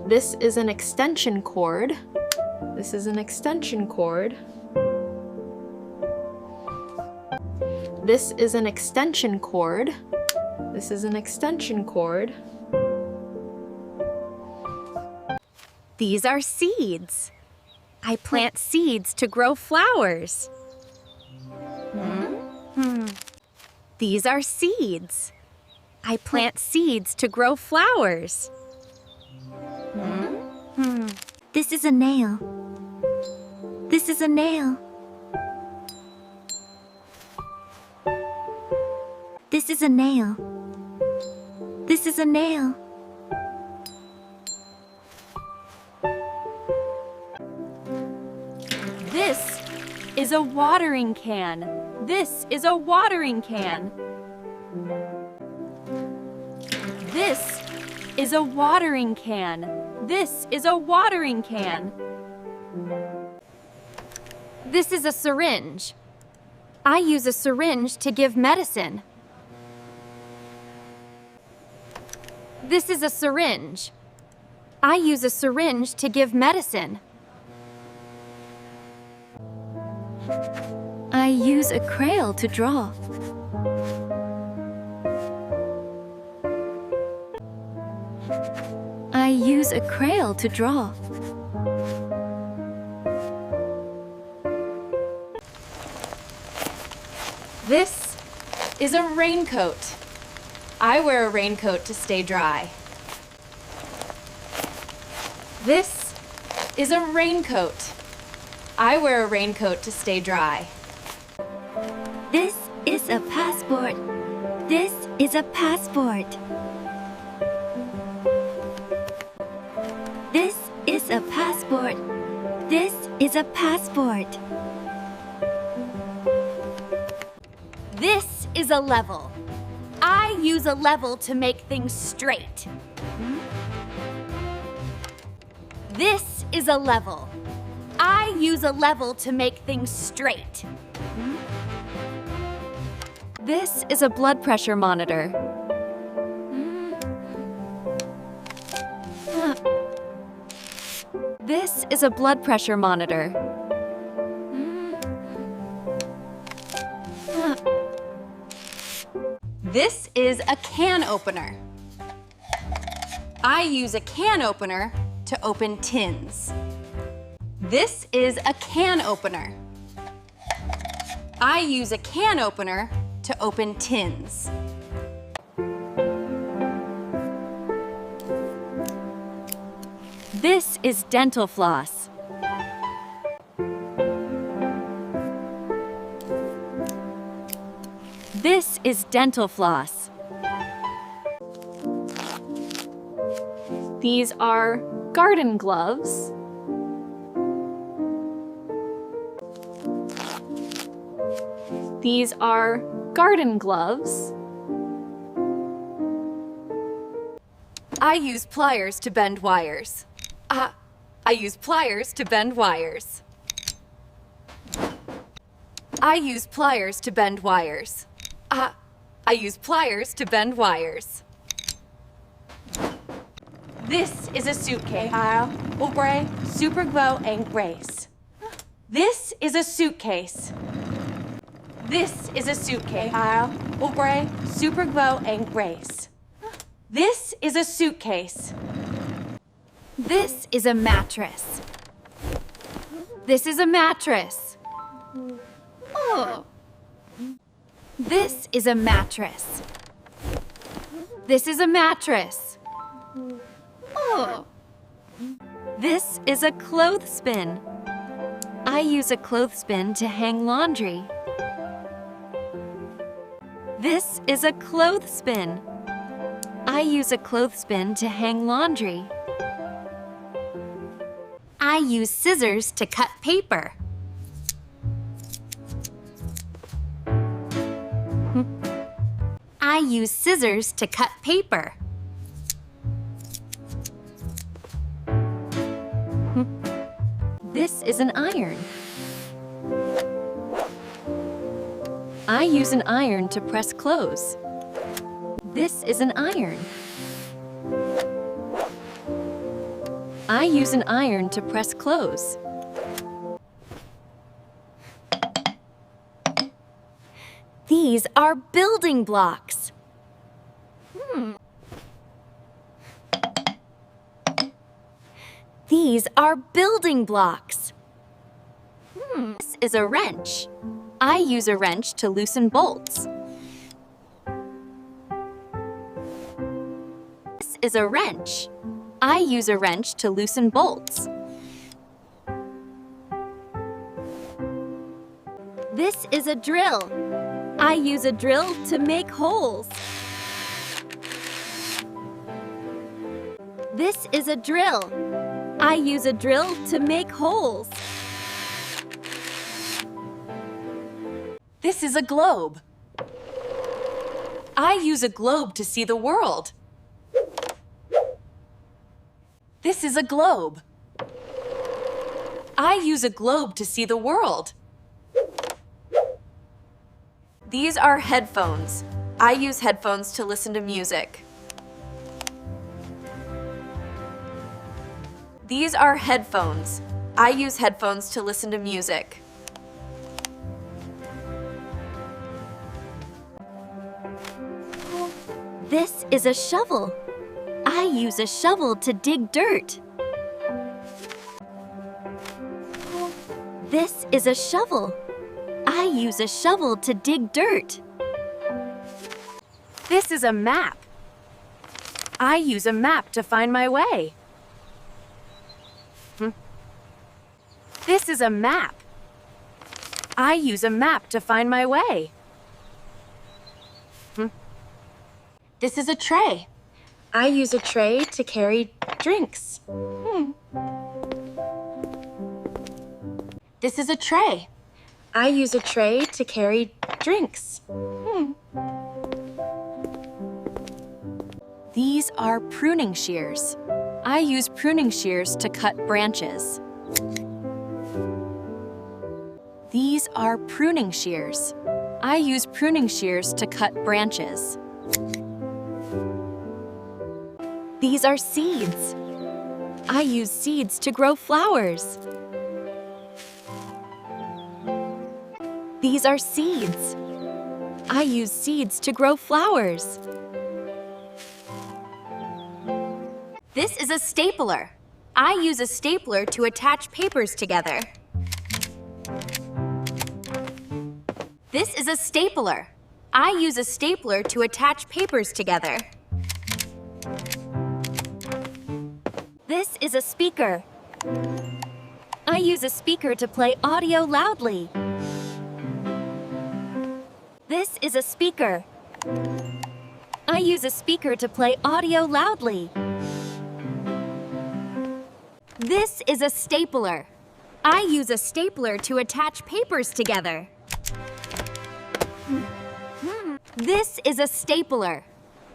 This is an extension cord. This is an extension cord. This is an extension cord. This is an extension cord. These are seeds. I plant seeds to grow flowers. Hmm. These are seeds. I plant seeds to grow flowers. Hmm. This is a nail. This is a nail. This is a nail. This is a nail. This is a watering can. This is a watering can. This is a watering can. This is a watering can. This is a syringe. I use a syringe to give medicine. This is a syringe. I use a syringe to give medicine. I use a crayon to draw. I use a crayon to draw. This is a raincoat. I wear a raincoat to stay dry. This is a raincoat. I wear a raincoat to stay dry. This is a passport. This is a passport. This is a passport. This is a passport. This is a level. I use a level to make things straight. This is a level. I use a level to make things straight. This is a blood pressure monitor. This is a blood pressure monitor. This is a can opener. I use a can opener to open tins. This is a can opener. I use a can opener to open tins. This is dental floss. This is dental floss. These are garden gloves. These are garden gloves. I use pliers to bend wires. Uh, I use pliers to bend wires. I use pliers to bend wires. Uh, I use pliers to bend wires. This is a suitcase. I'll Aubrey, super glow and grace. This is a suitcase. This is a suitcase. I'll Aubrey, super glow and grace. This is a suitcase. This is a mattress. This is a mattress. Oh. This is a mattress. This is a mattress. Oh. This is a clothespin. I use a clothespin to hang laundry. This is a clothespin. I use a clothespin to hang laundry. I use scissors to cut paper. I use scissors to cut paper. This is an iron. I use an iron to press clothes. This is an iron. I use an iron to press clothes. These are building blocks. Hmm. These are building blocks. Hmm. This is a wrench. I use a wrench to loosen bolts. This is a wrench. I use a wrench to loosen bolts. This is a drill. I use a drill to make holes. This is a drill. I use a drill to make holes. This is a globe. I use a globe to see the world. This is a globe. I use a globe to see the world. These are headphones. I use headphones to listen to music. These are headphones. I use headphones to listen to music. This is a shovel. I use a shovel to dig dirt. This is a shovel. I use a shovel to dig dirt. This is a map. I use a map to find my way. Hmm. This is a map. I use a map to find my way. Hmm. This is a tray. I use a tray to carry drinks. Hmm. This is a tray. I use a tray to carry drinks. Hmm. These are pruning shears. I use pruning shears to cut branches. These are pruning shears. I use pruning shears to cut branches. These are seeds. I use seeds to grow flowers. These are seeds. I use seeds to grow flowers. This is a stapler. I use a stapler to attach papers together. This is a stapler. I use a stapler to attach papers together. This is a speaker. I use a speaker to play audio loudly. This is a speaker. I use a speaker to play audio loudly. This is a stapler. I use a stapler to attach papers together. This is a stapler.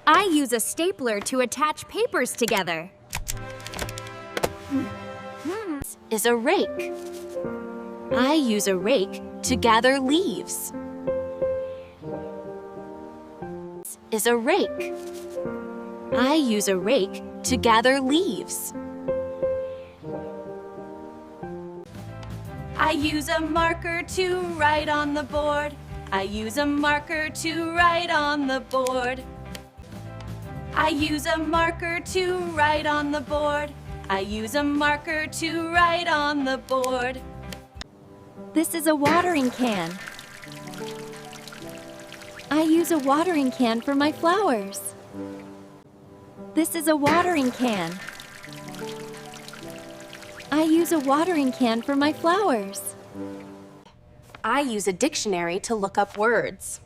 I use a stapler to attach papers together. Is a rake. I use a rake to gather leaves. Is a rake. I use a rake to gather leaves. I use a marker to write on the board. I use a marker to write on the board. I use a marker to write on the board. I use a marker to write on the board. This is a watering can. I use a watering can for my flowers. This is a watering can. I use a watering can for my flowers. I use a dictionary to look up words.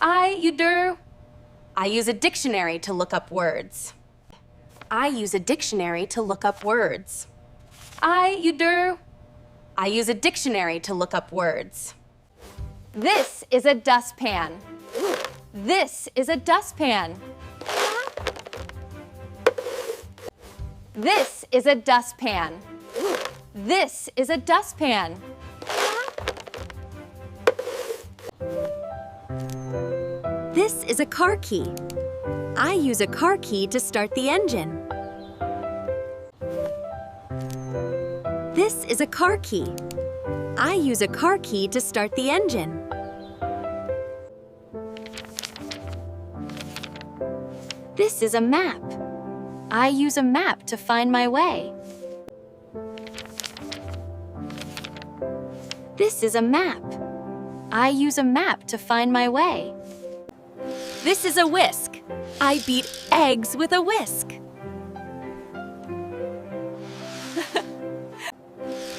I, you do. I use a dictionary to look up words. I use a dictionary to look up words. I, you do. I use a dictionary to look up words. This is a dustpan. This is a dustpan. This is a dustpan. This is a dustpan. This is a car key. I use a car key to start the engine. This is a car key. I use a car key to start the engine. This is a map. I use a map to find my way. This is a map. I use a map to find my way. This is a whisk. I beat eggs with a whisk.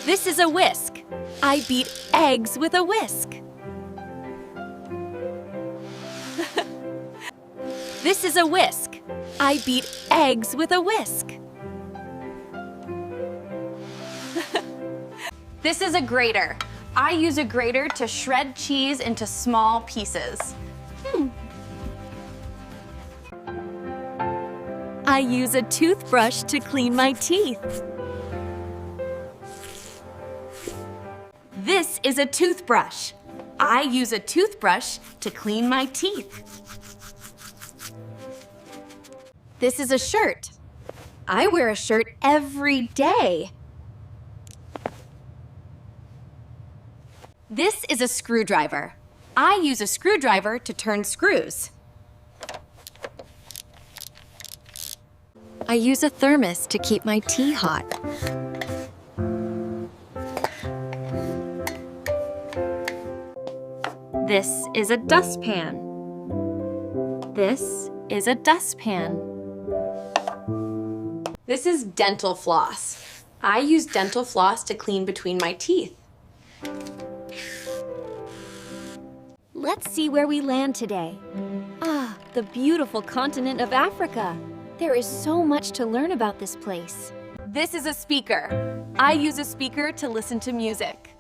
This is a whisk. I beat eggs with a whisk. This is a whisk. I beat eggs with a whisk. This is a grater. I use a grater to shred cheese into small pieces. Hmm. I use a toothbrush to clean my teeth. This is a toothbrush. I use a toothbrush to clean my teeth. This is a shirt. I wear a shirt every day. This is a screwdriver. I use a screwdriver to turn screws. I use a thermos to keep my tea hot. This is a dustpan. This is a dustpan. This is dental floss. I use dental floss to clean between my teeth. Let's see where we land today. Ah, the beautiful continent of Africa. There is so much to learn about this place. This is a speaker. I use a speaker to listen to music.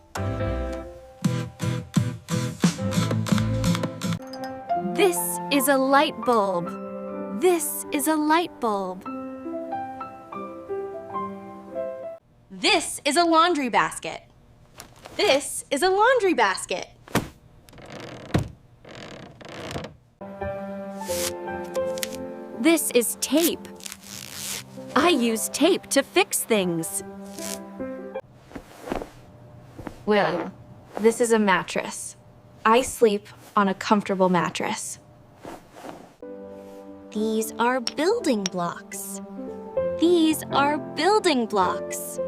This is a light bulb. This is a light bulb. This is a laundry basket. This is a laundry basket. This is tape. I use tape to fix things. Well, this is a mattress. I sleep on a comfortable mattress. These are building blocks. These are building blocks.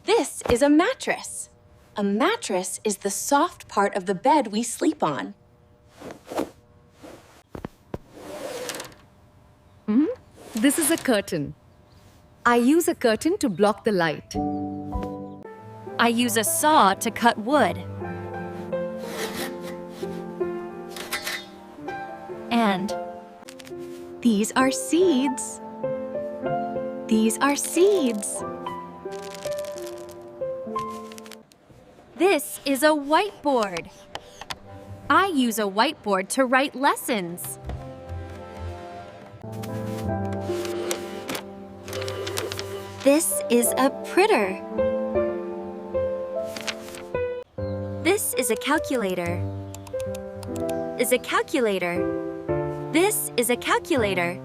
This is a mattress. A mattress is the soft part of the bed we sleep on. Hmm? This is a curtain. I use a curtain to block the light. I use a saw to cut wood. And these are seeds. These are seeds. This is a whiteboard. I use a whiteboard to write lessons. This is a printer. This is a calculator. Is a calculator. This is a calculator.